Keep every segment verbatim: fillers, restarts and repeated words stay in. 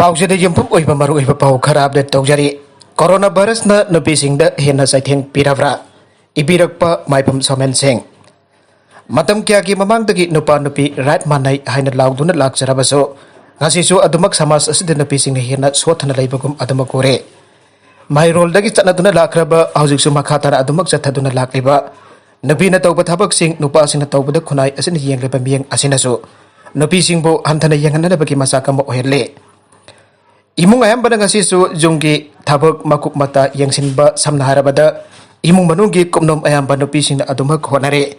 ꯑꯧꯖꯗ ꯌꯨꯝꯐꯝ ꯑꯣꯏꯕ ꯃꯔꯨꯑꯣꯏꯕ ꯄꯥꯎ ꯈꯔ ꯑꯞꯗꯦꯠ ꯇꯧꯖꯔꯤ꯫ ꯀꯣꯔꯣꯅꯥ ꯚꯥꯏꯔꯁꯅ ꯅꯨꯄꯤꯁꯤꯡꯗ ꯍꯦꯟꯅ ꯆꯩꯊꯦꯡ ꯄꯤꯔꯕ꯭ꯔꯥ? ꯏꯕꯤꯔꯛꯄ ꯃꯥꯏꯕꯝ ꯁꯣꯃꯦꯟ ꯁꯤꯡ꯫ ꯃꯇꯝ ꯀꯌꯥꯒꯤ ꯃꯃꯥꯡꯗꯒꯤ ꯅꯨꯄꯥ ꯅꯨꯄꯤ ꯔꯥꯏꯠ ꯃꯥꯟꯅꯩ ꯍꯥꯏꯅ ꯂꯥꯎꯗꯨꯅ ꯂꯥꯛꯆꯔꯕꯁꯨ, ꯉꯁꯤꯁꯨ ꯑꯗꯨꯃꯛ ꯁꯃꯥꯖ ꯑꯁꯤꯗ ꯅꯨꯄꯤꯁꯤꯡꯅ ꯍꯦꯟꯅ ꯁꯣꯠꯊꯅ ꯂꯩꯕꯒꯨꯝ ꯑꯗꯨꯃꯛ ꯎꯔꯦ꯫ ꯃꯍꯩꯔꯣꯜꯗꯒꯤ ꯆꯠꯅꯗꯨꯅ ꯂꯥꯛꯈ꯭ꯔꯕ, ꯍꯧꯖꯤꯛꯁꯨ ꯃꯈꯥ ꯇꯥꯅ ꯑꯗꯨꯃꯛ ꯆꯠꯊꯗꯨꯅ ꯂꯥꯛꯂꯤꯕ ꯅꯨꯄꯤꯅ ꯇꯧꯕ ꯊꯕꯛꯁꯤꯡ ꯅꯨꯄꯥꯁꯤꯡꯅ ꯇꯧꯕꯗ ꯈꯨꯟꯅꯥꯏ ꯑꯁꯤꯅ ꯌꯦꯡꯂꯤꯕ ꯃꯤꯠꯌꯦꯡ ꯑꯁꯤꯅꯁꯨ ꯅꯨꯄꯤꯁꯤꯡꯕꯨ ꯍꯟꯊꯅ ꯌꯦꯡꯍꯟꯅꯕꯒꯤ ꯃꯆꯥꯛ ꯑꯃ ꯑꯣꯏꯍꯜꯂꯤ꯫ ꯏꯃꯨꯡ ꯑꯌꯥꯝꯕꯅ ꯉꯁꯤꯁꯨ ꯌꯨꯝꯒꯤ ꯊꯕꯛ ꯃꯀꯨꯞ ꯃꯇꯥ ꯌꯦꯡꯁꯤꯟꯕ, ꯁꯝꯅ ꯍꯥꯏꯔꯕꯗ ꯏꯃꯨꯡ ꯃꯅꯨꯡꯒꯤ ꯀꯨꯞꯅꯣꯝ ꯑꯌꯥꯝꯕ ꯅꯨꯄꯤꯁꯤꯡꯅ ꯑꯗꯨꯃꯛ ꯍꯣꯠꯅꯔꯤ꯫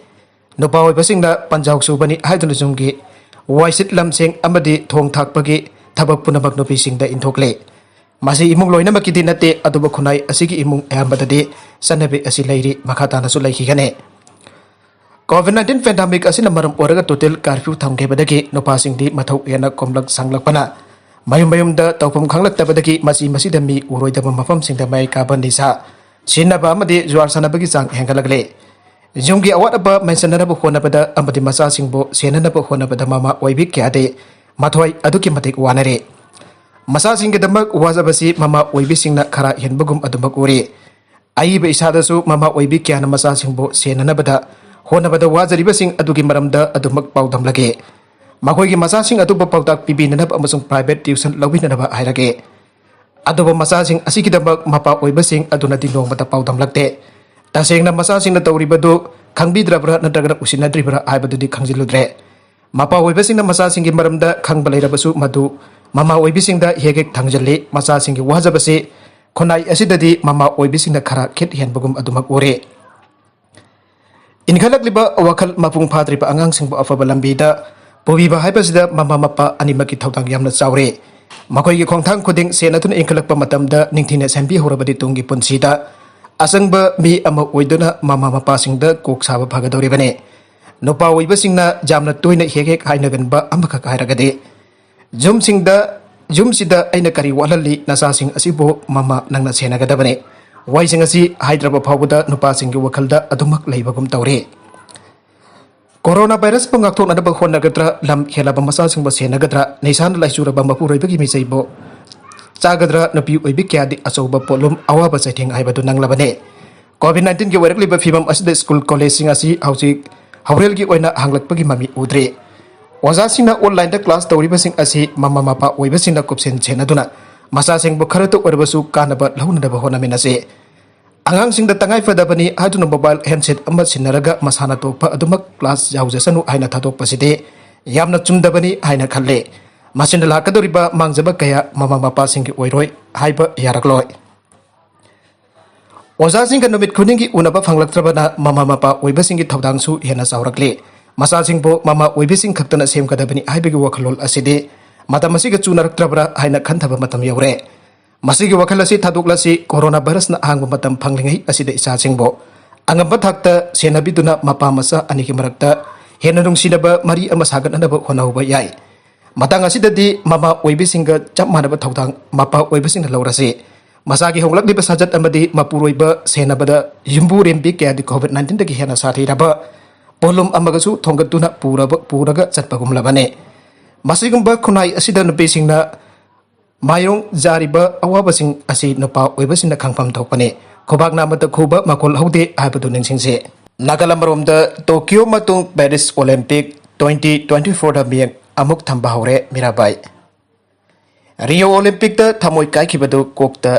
ꯅꯨꯄꯥ ꯑꯣꯏꯕꯁꯤꯡꯅ ꯄꯟꯖꯥꯎ ꯁꯨꯕꯅꯤ ꯍꯥꯏꯗꯨꯅ ꯌꯨꯝꯒꯤ ꯋꯥꯏꯁꯤꯠ ꯂꯝꯁꯦꯡ ꯑꯃꯗꯤ ꯊꯣꯡ ꯊꯥꯛꯄꯒꯤ ꯊꯕꯛ ꯄꯨꯝꯅꯃꯛ ꯅꯨꯄꯤꯁꯤꯡꯗ ꯏꯟꯊꯣꯛꯂꯤ꯫ ꯃꯁꯤ ꯏꯃꯨꯡ ꯂꯣꯏꯅꯃꯛꯀꯤꯗꯤ ꯅꯠꯇꯦ, ꯑꯗꯨꯕꯨ ꯈꯨꯟꯅꯥꯏ ꯑꯁꯤꯒꯤ ꯏꯃꯨꯡ ꯑꯌꯥꯝꯕꯗꯗꯤ ꯆꯠꯅꯕꯤ ꯑꯁꯤ ꯂꯩꯔꯤ, ꯃꯈꯥ ꯇꯥꯅꯁꯨ ꯂꯩꯈꯤꯒꯅꯤ꯫ ꯀꯣꯚꯤꯗ ꯅꯥꯏꯟꯇꯤꯟ ꯄꯦꯟꯗꯥꯃꯤꯛ ꯑꯁꯤꯅ ꯃꯔꯝ ꯑꯣꯏꯔꯒ ꯇꯣꯇꯦꯜ ꯀꯥꯔꯐ꯭ꯌꯨ ꯊꯝꯈꯤꯕꯗꯒꯤ ꯅꯨꯄꯥꯁꯤꯡꯗꯤ ꯃꯊꯧ ꯍꯦꯟꯅ ꯀꯣꯝꯂꯛ ꯁꯥꯡꯂꯛꯄꯅ ꯃꯌꯨꯝ ꯃꯌꯨꯝꯗ ꯇꯧꯐꯝ ꯈꯪꯂꯛꯇꯕꯗꯒꯤ ꯃꯆꯤ ꯃꯆꯤꯗ ꯃꯤ ꯎꯔꯣꯏꯗꯕ ꯃꯐꯝꯁꯤꯡꯗ ꯃꯌꯥꯏ ꯀꯥꯕ ꯅꯤꯁꯥ ꯁꯤꯖꯤꯟꯅꯕ ꯑꯃꯗꯤ ꯖꯨꯋꯥꯔ ꯁꯥꯟꯅꯕꯒꯤ ꯆꯥꯡ ꯍꯦꯟꯒꯠꯂꯛꯂꯦ꯫ ꯌꯨꯝꯒꯤ ꯑꯋꯥꯠ ꯑꯄꯥ ꯃꯦꯟꯁꯤꯟꯅꯅꯕ ꯍꯣꯠꯅꯕꯗ ꯑꯃꯗꯤ ꯃꯆꯥꯁꯤꯡꯕꯨ ꯁꯦꯟꯅꯅꯕ ꯍꯣꯠꯅꯕꯗ ꯃꯃꯥ ꯑꯣꯏꯕꯤ ꯀꯌꯥꯗꯤ ꯃꯊ꯭ꯋꯥꯏ ꯑꯗꯨꯛꯀꯤ ꯃꯇꯤꯛ ꯋꯥꯅꯔꯦ꯫ ꯃꯆꯥꯁꯤꯡꯒꯤꯗꯃꯛ ꯋꯥꯖꯕꯁꯤ ꯃꯃꯥ ꯑꯣꯏꯕꯤꯁꯤꯡꯅ ꯈꯔ ꯍꯦꯟꯕꯒꯨꯝ ꯑꯗꯨꯃꯛ ꯎꯔꯤ꯫ ꯑꯏꯕ ꯏꯁꯥꯗꯁꯨ ꯃꯃꯥ ꯑꯣꯏꯕꯤ ꯀꯌꯥꯅ ꯃꯆꯥꯁꯤꯡꯕꯨ ꯁꯦꯟꯅꯅꯕꯗ ꯍꯣꯠꯅꯕꯗ ꯋꯥꯖꯔꯤꯕꯁꯤꯡ ꯑꯗꯨꯒꯤ ꯃꯔꯝꯗ ꯑꯗꯨꯃꯛ ꯄꯥꯎꯗꯝꯂꯒꯦ꯫ ꯃꯈꯣꯏꯒꯤ ꯃꯆꯥꯁꯤꯡ ꯑꯗꯨꯕꯨ ꯄꯥꯎꯇꯥꯛ ꯄꯤꯕꯤꯅꯅꯕ ꯑꯃꯁꯨꯡ ꯄ꯭ꯔꯥꯏꯚꯦꯠ ꯇ꯭ꯌꯨꯁꯟ ꯂꯧꯕꯤꯅꯅꯕ ꯍꯥꯏꯔꯒꯦ꯫ ꯑꯗꯨꯕꯨ ꯃꯆꯥꯁꯤꯡ ꯑꯁꯤꯒꯤꯗꯃꯛ ꯃꯄꯥ ꯑꯣꯏꯕꯁꯤꯡ ꯑꯗꯨꯅꯗꯤ ꯅꯣꯡꯃꯇ ꯄꯥꯎꯗꯝꯂꯛꯇꯦ꯫ ꯇꯁꯦꯡꯅ ꯃꯆꯥꯁꯤꯡꯅ ꯇꯧꯔꯤꯕꯗꯨ ꯈꯪꯕꯤꯗ꯭ꯔꯕ꯭ꯔꯥ ꯅꯠꯇ꯭ꯔꯒꯅ ꯎꯁꯤꯟꯅꯗ꯭ꯔꯤꯕ꯭ꯔꯥ ꯍꯥꯏꯕꯗꯨꯗꯤ ꯈꯪꯖꯤꯜꯂꯨꯗ꯭ꯔꯦ꯫ ꯃꯄꯥ ꯑꯣꯏꯕꯁꯤꯡꯅ ꯃꯆꯥꯁꯤꯡꯒꯤ ꯃꯔꯝꯗ ꯈꯪꯕ ꯂꯩꯔꯕꯁꯨ ꯃꯗꯨ ꯃꯃꯥ ꯑꯣꯏꯕꯤꯁꯤꯡꯗ ꯍꯦꯛ ꯍꯦꯛ ꯊꯥꯡꯖꯜꯂꯤ꯫ ꯃꯆꯥꯁꯤꯡꯒꯤ ꯋꯥꯖꯕꯁꯤ ꯈꯨꯟꯅꯥꯏ ꯑꯁꯤꯗꯗꯤ ꯃꯃꯥ ꯑꯣꯏꯕꯤꯁꯤꯡꯅ ꯈꯔ ꯈꯤꯠ ꯍꯦꯟꯕꯒꯨꯝ ꯑꯗꯨꯃꯛ ꯎꯔꯦ꯫ ꯏꯟꯈꯠꯂꯛꯂꯤꯕ ꯋꯥꯈꯜ ꯃꯄꯨꯡ ꯐꯥꯗ꯭ꯔꯤꯕ ꯑꯉꯥꯡꯁꯤꯡꯕꯨ ꯑꯐꯕ ꯂꯝꯕꯤꯗ ꯄꯨꯕꯤꯕ ꯍꯥꯏꯕꯁꯤꯗ ꯃꯃꯥ ꯃꯄꯥ ꯑꯅꯤꯃꯛꯀꯤ ꯊꯧꯗꯥꯡ ꯌꯥꯝꯅ ꯆꯥꯎꯔꯦ꯫ ꯃꯈꯣꯏꯒꯤ ꯈꯣꯡꯊꯥꯡ ꯈꯨꯗꯤꯡ ꯁꯦꯟꯅꯗꯨꯅ ꯏꯟꯈꯠꯂꯛꯄ ꯃꯇꯝꯗ ꯅꯤꯡꯊꯤꯅ ꯁꯦꯝꯕꯤꯍꯧꯔꯕꯗꯤ ꯇꯨꯡꯒꯤ ꯄꯨꯟꯁꯤꯗ ꯑꯆꯪꯕ ꯃꯤ ꯑꯃ ꯑꯣꯏꯗꯨꯅ ꯃꯃꯥ ꯃꯄꯥꯁꯤꯡꯗ ꯀꯣꯛ ꯁꯥꯕ ꯐꯒꯗꯧꯔꯤꯕꯅꯤ꯫ ꯅꯨꯄꯥ ꯑꯣꯏꯕꯁꯤꯡꯅ ꯌꯥꯝꯅ ꯇꯣꯏꯅ ꯍꯦꯛ ꯍꯦꯛ ꯍꯥꯏꯅꯒꯟꯕ ꯑꯃꯈꯛ ꯍꯥꯏꯔꯒꯗꯤ, ꯌꯨꯝꯁꯤꯡꯗ, ꯌꯨꯝꯁꯤꯗ ꯑꯩꯅ ꯀꯔꯤ ꯋꯥꯠꯍꯜꯂꯤ? ꯅꯆꯥꯁꯤꯡ ꯑꯁꯤꯕꯨ ꯃꯃꯥ ꯅꯪꯅ ꯁꯦꯟꯅꯒꯗꯕꯅꯤ꯫ ꯋꯥꯍꯩꯁꯤꯡ ꯑꯁꯤ ꯍꯥꯏꯗ꯭ꯔꯕ ꯐꯥꯎꯕꯗ ꯅꯨꯄꯥꯁꯤꯡꯒꯤ ꯋꯥꯈꯜꯗ ꯑꯗꯨꯃꯛ ꯂꯩꯕꯒꯨꯝ ꯇꯧꯔꯤ꯫ ꯀꯣꯔꯣꯅꯥ ꯚꯥꯏꯔꯁꯄꯨ ꯉꯥꯛꯊꯣꯛꯅꯅꯕ ꯍꯣꯠꯅꯒꯗ꯭ꯔꯥ, ꯂꯝ ꯍꯦꯜꯂꯕ ꯃꯆꯥꯁꯤꯡꯕꯨ ꯁꯦꯟꯅꯒꯗ꯭ꯔꯥ, ꯅꯤꯁꯥꯅ ꯂꯥꯏꯆꯨꯔꯕ ꯃꯄꯨꯔꯣꯏꯕꯒꯤ ꯃꯤꯆꯩꯕꯨ ꯆꯥꯒꯗ꯭ꯔꯥ, ꯅꯨꯄꯤ ꯑꯣꯏꯕꯤ ꯀꯌꯥꯗꯤ ꯑꯆꯧꯕ ꯄꯣꯠꯂꯨꯝ, ꯑꯋꯥꯕ ꯆꯩꯊꯦꯡ ꯍꯥꯏꯕꯗꯨ ꯅꯪꯂꯕꯅꯤ꯫ ꯀꯣꯚꯤꯗ ꯅꯥꯏꯟꯇꯤꯟꯒꯤ ꯑꯣꯏꯔꯛꯂꯤꯕ ꯐꯤꯕꯝ ꯑꯁꯤꯗ ꯁ꯭ꯀꯨꯜ ꯀꯣꯂꯦꯖꯁꯤꯡ ꯑꯁꯤ ꯍꯧꯖꯤꯛ ꯍꯧꯔꯦꯜꯒꯤ ꯑꯣꯏꯅ ꯍꯥꯡꯂꯛꯄꯒꯤ ꯃꯃꯤ ꯎꯗ꯭ꯔꯤ꯫ ꯑꯣꯖꯥꯁꯤꯡꯅ ꯑꯣꯟꯂꯥꯏꯟꯗ ꯀ꯭ꯂꯥꯁ ꯇꯧꯔꯤꯕꯁꯤꯡ ꯑꯁꯤ ꯃꯃꯥ ꯃꯄꯥ ꯑꯣꯏꯕꯁꯤꯡꯅ ꯀꯨꯞꯁꯦꯟ ꯁꯦꯟꯅꯗꯨꯅ ꯃꯆꯥꯁꯤꯡꯕꯨ ꯈꯔꯇ ꯑꯣꯏꯔꯕꯁꯨ ꯀꯥꯟꯅꯕ ꯂꯧꯅꯅꯕ ꯍꯣꯠꯅꯃꯤꯟꯅꯁꯤ꯫ ꯑꯉꯥꯡꯁꯤꯡꯗ ꯇꯉꯥꯏ ꯐꯗꯕꯅꯤ ꯍꯥꯏꯗꯨꯅ ꯃꯣꯕꯥꯏꯜ ꯍꯦꯟꯁꯦꯠ ꯑꯃ ꯁꯤꯟꯅꯔꯒ ꯃꯁꯥꯅ ꯊꯣꯛꯄ ꯑꯗꯨꯃꯛ ꯀ꯭ꯂꯥꯁ ꯌꯥꯎꯖꯁꯅꯨ ꯍꯥꯏꯅ ꯊꯥꯗꯣꯛꯄꯁꯤꯗꯤ ꯌꯥꯝꯅ ꯆꯨꯝꯗꯕꯅꯤ ꯍꯥꯏꯅ ꯈꯜꯂꯤ꯫ ꯃꯁꯤꯅ ꯂꯥꯛꯀꯗꯧꯔꯤꯕ ꯃꯥꯡꯖꯕ ꯀꯌꯥ ꯃꯃꯥ ꯃꯄꯥꯁꯤꯡꯒꯤ ꯑꯣꯏꯔꯣꯏ ꯍꯥꯏꯕ ꯌꯥꯔꯛꯂꯣꯏ꯫ ꯑꯣꯖꯥꯁꯤꯡꯒ ꯅꯨꯃꯤꯠ ꯈꯨꯗꯤꯡꯒꯤ ꯎꯅꯕ ꯐꯪꯂꯛꯇ꯭ꯔꯕꯅ ꯃꯃꯥ ꯃꯄꯥ ꯑꯣꯏꯕꯁꯤꯡꯒꯤ ꯊꯧꯗꯥꯡꯁꯨ ꯍꯦꯟꯅ ꯆꯥꯎꯔꯛꯂꯤ꯫ ꯃꯆꯥꯁꯤꯡꯕꯨ ꯃꯃꯥ ꯑꯣꯏꯕꯤꯁꯤꯡ ꯈꯛꯇꯅ ꯁꯦꯝꯒꯗꯕꯅꯤ ꯍꯥꯏꯕꯒꯤ ꯋꯥꯈꯜꯂꯣꯟ ꯑꯁꯤꯗꯤ ꯃꯇꯝ ꯑꯁꯤꯒ ꯆꯨꯅꯔꯛꯇ꯭ꯔꯕ꯭ꯔꯥ ꯍꯥꯏꯅ ꯈꯟꯊꯕ ꯃꯇꯝ ꯌꯧꯔꯦ꯫ ꯃꯁꯤꯒꯤ ꯋꯥꯈꯜ ꯑꯁꯤ ꯊꯥꯗꯣꯛꯂꯁꯤ꯫ ꯀꯣꯔꯣꯅꯥ ꯚꯥꯏꯔꯁꯅ ꯑꯍꯥꯡꯕ ꯃꯇꯝ ꯐꯪꯂꯤꯉꯩ ꯑꯁꯤꯗ ꯏꯆꯥꯁꯤꯡꯕꯨ ꯑꯉꯝꯕ ꯊꯥꯛꯇ ꯁꯦꯟꯅꯕꯤꯗꯨꯅ ꯃꯄꯥ ꯃꯆꯥ ꯑꯅꯤꯒꯤ ꯃꯔꯛꯇ ꯍꯦꯟꯅ ꯅꯨꯡꯁꯤꯅꯕ ꯃꯔꯤ ꯑꯃ ꯁꯥꯒꯠꯅꯅꯕ ꯍꯣꯠꯅꯍꯧꯕ ꯌꯥꯏ꯫ ꯃꯇꯥꯡ ꯑꯁꯤꯗꯗꯤ ꯃꯃꯥ ꯑꯣꯏꯕꯤꯁꯤꯡꯒ ꯆꯞ ꯃꯥꯟꯅꯕ ꯊꯧꯗꯥꯡ ꯃꯄꯥ ꯑꯣꯏꯕꯁꯤꯡꯅ ꯂꯧꯔꯁꯤ꯫ ꯃꯆꯥꯒꯤ ꯍꯣꯡꯂꯛꯂꯤꯕ ꯁꯥꯖꯠ ꯑꯃꯗꯤ ꯃꯄꯨꯔꯣꯏꯕ ꯁꯦꯟꯅꯕꯗ ꯌꯨꯝꯕꯨꯔꯦꯝꯕꯤ ꯀꯌꯥꯗꯤ ꯀꯣꯚꯤꯗ ꯅꯥꯏꯟꯇꯤꯟꯗꯒꯤ ꯍꯦꯟꯅ ꯁꯥꯊꯤꯔꯕ ꯄꯣꯠꯂꯨꯝ ꯑꯃꯒꯁꯨ ꯊꯣꯡꯒꯠꯇꯨꯅ ꯄꯨꯔꯕ-, ꯄꯨꯔꯒ ꯆꯠꯄꯒꯨꯝꯂꯕꯅꯤ꯫ ꯃꯁꯤꯒꯨꯝꯕ ꯈꯨꯟꯅꯥꯏ ꯑꯁꯤꯗ ꯅꯨꯄꯤꯁꯤꯡꯅ ꯃꯥꯌꯣꯡ ꯌꯥꯔꯤꯕ ꯑꯋꯥꯕꯁꯤꯡ ꯑꯁꯤ ꯅꯨꯄꯥ ꯑꯣꯏꯕꯁꯤꯡꯅ ꯈꯪꯐꯝ ꯊꯣꯛꯄꯅꯤ꯫ ꯈꯨꯕꯥꯛ ꯅꯥꯝꯃꯇ ꯈꯨꯕ ꯃꯈꯣꯜ ꯍꯧꯗꯦ ꯍꯥꯏꯕꯗꯨ ꯅꯤꯡꯁꯤꯡꯁꯤ꯫ ꯅꯥꯀꯜ ꯑꯃꯔꯣꯝꯗ ꯇꯣꯀꯤꯌꯣ ꯃꯇꯨꯡ ꯄꯦꯔꯤꯁ ꯑꯣꯂꯤꯝꯄꯤꯛ ꯇ꯭ꯋꯦꯟꯇꯤ ꯇ꯭ꯋꯦꯟꯇꯤ ꯐꯣꯔꯗ ꯃꯤꯠꯌꯦꯡ ꯑꯃꯨꯛ ꯊꯝꯕ ꯍꯧꯔꯦ ꯃꯤꯔꯥꯕꯥꯏ꯫ ꯔꯤꯑꯣ ꯑꯣꯂꯤꯝꯄꯤꯛꯇ ꯊꯃꯣꯏ ꯀꯥꯏꯈꯤꯕꯗꯨ ꯀꯣꯛꯇ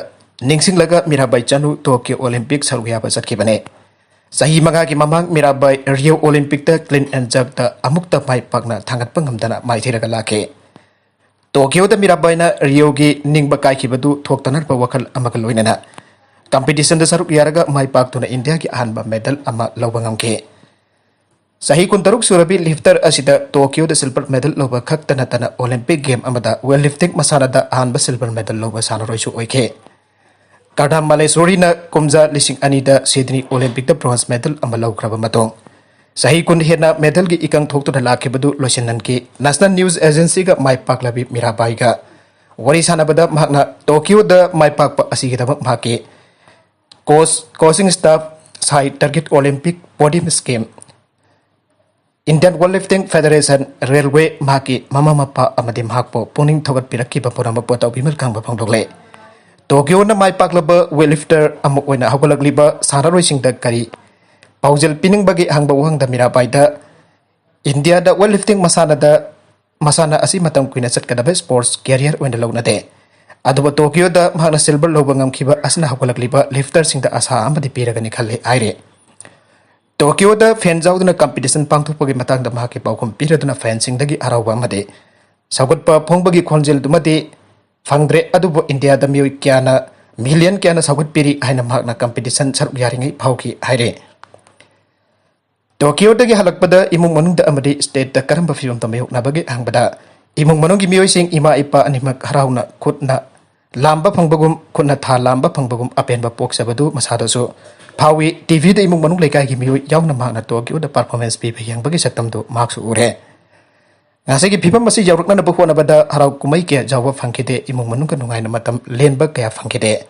ꯅꯤꯡꯁꯤꯡꯂꯒ ꯃꯤꯔꯥꯕꯥꯏ ꯆꯅꯨ ꯇꯣꯀꯤꯌꯣ ꯑꯣꯂꯤꯝꯄꯤꯛ ꯁꯔꯨꯛ ꯌꯥꯕ ꯆꯠꯈꯤꯕꯅꯤ꯫ ꯆꯍꯤ ꯃꯉꯥꯒꯤ ꯃꯃꯥꯡ ꯃꯤꯔꯥꯕꯥꯏ ꯔꯤꯑꯣ ꯑꯣꯂꯤꯝꯄꯤꯛꯇ ꯀ꯭ꯂꯤꯟ ꯑꯦꯟ ꯖꯔꯛꯇ ꯑꯃꯨꯛꯇ ꯃꯥꯏ ꯄꯥꯛꯅ ꯊꯥꯡꯒꯠꯄ ꯉꯝꯗꯅ ꯃꯥꯏꯊꯤꯔꯒ ꯂꯥꯛꯈꯤ꯫ ꯇꯣꯀꯤꯌꯣꯗ ꯃꯤꯔꯥꯕꯥꯏꯅ ꯔꯤꯑꯣꯒꯤ ꯅꯤꯡꯕ ꯀꯥꯏꯈꯤꯕꯗꯨ ꯊꯣꯛꯇꯅꯕ ꯋꯥꯈꯜ ꯑꯃꯒ ꯂꯣꯏꯅꯅ ꯀꯝꯄꯤꯇꯤꯁꯟꯗ ꯁꯔꯨꯛ ꯌꯥꯔꯒ ꯃꯥꯏ ꯄꯥꯛꯇꯨꯅ ꯏꯟꯗꯤꯌꯥꯒꯤ ꯑꯍꯥꯟꯕ ꯃꯦꯗꯜ ꯑꯃ ꯂꯧꯕ ꯉꯝꯈꯤ꯫ ꯆꯍꯤ ꯀꯨꯟꯇꯔꯨꯛ ꯁꯨꯔꯕꯤ ꯂꯤꯐꯇꯔ ꯑꯁꯤꯗ ꯇꯣꯀꯤꯌꯣꯗ ꯁꯤꯜꯚꯔ ꯃꯦꯗꯜ ꯂꯧꯕ ꯈꯛꯇ ꯅꯠꯇꯅ ꯑꯣꯂꯤꯝꯄꯤꯛ ꯒꯦꯝ ꯑꯃꯗ ꯋꯦꯠ ꯂꯤꯐꯇꯤꯡ ꯃꯁꯥꯟꯅꯗ ꯑꯍꯥꯟꯕ ꯁꯤꯜꯚꯔ ꯃꯦꯗꯜ ꯂꯧꯕ ꯁꯥꯟꯅꯔꯣꯏꯁꯨ ꯑꯣꯏꯈꯤ꯫ ꯀꯥꯔꯗꯥꯝ ꯃꯥꯂꯦꯁꯣꯔꯤꯅ ꯀꯨꯝꯖꯥ ꯂꯤꯁꯤꯡ ꯑꯅꯤꯗ ꯁꯤꯗꯅꯤ ꯑꯣꯂꯤꯝꯄꯤꯛꯇ ꯕ꯭ꯔꯣꯟꯖ ꯃꯦꯗꯜ ꯑꯃ ꯂꯧꯈ꯭ꯔꯕ ꯃꯇꯨꯡ, ꯆꯍꯤ ꯀꯨꯟ ꯍꯦꯟꯅ ꯃꯦꯗꯜꯒꯤ ꯏꯀꯪ ꯊꯣꯛꯇꯨꯅ ꯂꯥꯛꯈꯤꯕꯗꯨ ꯂꯣꯏꯁꯤꯟꯍꯟꯈꯤ꯫ ꯅꯦꯁꯅꯦꯜ ꯅ꯭ꯌꯨꯁ ꯑꯦꯖꯦꯟꯁꯤꯒ ꯃꯥꯏ ꯄꯥꯛꯂꯕꯤ ꯃꯤꯔꯥꯕꯥꯏꯒ ꯋꯥꯔꯤ ꯁꯥꯟꯅꯕꯗ ꯃꯍꯥꯛꯅ ꯇꯣꯀꯤꯌꯣꯗ ꯃꯥꯏ ꯄꯥꯛꯄ ꯑꯁꯤꯒꯤꯗꯃꯛ ꯃꯍꯥꯛꯀꯤ coach, coaching staff, SAI target Olympic podium scheme, Indian Weightlifting Federation, Railway, ꯃꯍꯥꯛꯀꯤ ꯃꯃꯥ ꯃꯄꯥ ꯑꯃꯗꯤ ꯃꯍꯥꯛꯄꯨ ꯄꯨꯛꯅꯤꯡ ꯊꯧꯒꯠꯄꯤꯔꯛꯈꯤꯕ ꯄꯨꯝꯅꯃꯛꯄꯨ ꯇꯧꯕꯤꯃꯜ ꯈꯪꯕ ꯐꯣꯡꯗꯣꯛꯂꯦ꯫ ꯇꯣꯀꯤꯌꯣꯅ ꯃꯥꯏ ꯄꯥꯛꯂꯕ weightlifter ꯑꯃ ꯑꯣꯏꯅ ꯍꯧꯒꯠꯂꯛꯂꯤꯕ ꯁꯥꯟꯅꯔꯣꯏꯁꯤꯡꯗ ꯀꯔꯤ ꯄꯥꯎꯖꯦꯜ ꯄꯤꯅꯤꯡꯕꯒꯦ ꯍꯪꯕ ꯋꯥꯍꯪꯗ ꯃꯤꯔꯥꯕꯥꯏꯗ ꯏꯟꯗꯤꯌꯥꯗ weightlifting ꯃꯁꯥꯟꯅꯗ, ꯃꯁꯥꯟꯅ ꯑꯁꯤ ꯃꯇꯝ ꯀꯨꯏꯅ ꯆꯠꯀꯗꯕ sports career ꯑꯣꯏꯅ ꯂꯧꯅꯗꯦ꯫ ꯑꯗꯨꯕꯨ ꯇꯣꯀꯤꯌꯣꯗ ꯃꯍꯥꯛꯅ silver ꯂꯧꯕ ꯉꯝꯈꯤꯕ ꯑꯁꯤꯅ ꯍꯧꯒꯠꯂꯛꯂꯤꯕ lifterꯁꯤꯡꯗ ꯑꯁꯥ ꯑꯃꯗꯤ ꯄꯤꯔꯒꯅꯤ ꯈꯜꯂꯤ ꯍꯥꯏꯔꯤ꯫ ꯇꯣꯀꯤꯌꯣꯗ fan ꯌꯥꯎꯗꯅ competition ꯄꯥꯡꯊꯣꯛꯄꯒꯤ ꯃꯇꯥꯡꯗ ꯃꯍꯥꯛꯀꯤ ꯄꯥꯎꯈꯨꯝ ꯄꯤꯔꯗꯨꯅ fanꯁꯤꯡꯗꯒꯤ ꯍꯔꯥꯎꯕ ꯑꯃꯗꯤ ꯁꯧꯒꯠꯄ ꯐꯣꯡꯕꯒꯤ ꯈꯣꯟꯖꯦꯜꯗꯨꯃꯗꯤ ꯐꯪꯗ꯭ꯔꯦ, ꯑꯗꯨꯕꯨ ꯏꯟꯗꯤꯌꯥꯗ ꯃꯤꯑꯣꯏ ꯀꯌꯥꯅ, million ꯀꯌꯥꯅ ꯁꯧꯒꯠꯄꯤꯔꯤ ꯍꯥꯏꯅ ꯃꯍꯥꯛꯅ competition ꯁꯔꯨꯛ ꯌꯥꯔꯤꯉꯩ ꯐꯥꯎꯈꯤ ꯍꯥꯏꯔꯤ꯫ ꯇꯣꯀꯤꯌꯣꯗꯒꯤ ꯍꯜꯂꯛꯄꯗ ꯏꯃꯨꯡ ꯃꯅꯨꯡꯗ ꯑꯃꯗꯤ stateꯇ ꯀꯔꯝꯕ ꯐꯤꯚꯝꯗ ꯃꯥꯌꯣꯛꯅꯕꯒꯦ ꯍꯪꯕꯗ, ꯏꯃꯨꯡ ꯃꯅꯨꯡꯒꯤ ꯃꯤꯑꯣꯏꯁꯤꯡ, ꯏꯃꯥ ꯏꯄꯥ ꯑꯅꯤꯃꯛ ꯍꯔꯥꯎꯅ ꯈꯨꯠꯅ ꯂꯥꯝꯕ ꯐꯪꯕꯒꯨꯝ, ꯈꯨꯠꯅ ꯊꯥ ꯂꯥꯝꯕ ꯐꯪꯕꯒꯨꯝ ꯑꯄꯦꯟꯕ ꯄꯣꯛꯆꯕꯗꯨ ꯃꯁꯥꯗꯁꯨ ꯐꯥꯎꯏ꯫ TVꯗ ꯏꯃꯨꯡ ꯃꯅꯨꯡ ꯂꯩꯀꯥꯏꯒꯤ ꯃꯤꯑꯣꯏ ꯌꯥꯎꯅ ꯃꯍꯥꯛꯅ ꯇꯣꯀꯤꯌꯣꯗ performance ꯄꯤꯕ ꯌꯦꯡꯕꯒꯤ ꯁꯛꯇꯝꯗꯨ ꯃꯍꯥꯛꯁꯨ ꯎꯔꯦ꯫ ꯉꯁꯤꯒꯤ ꯐꯤꯚꯝ ꯑꯁꯤ ꯌꯧꯔꯛꯅꯅꯕ ꯍꯣꯠꯅꯕꯗ ꯍꯔꯥꯎ ꯀꯨꯝꯍꯩ ꯀꯌꯥ ꯌꯥꯎꯕ ꯐꯪꯈꯤꯗꯦ, ꯏꯃꯨꯡ ꯃꯅꯨꯡꯒ ꯅꯨꯡꯉꯥꯏꯅ ꯃꯇꯝ ꯂꯦꯟꯕ ꯀꯌꯥ ꯐꯪꯈꯤꯗꯦ꯫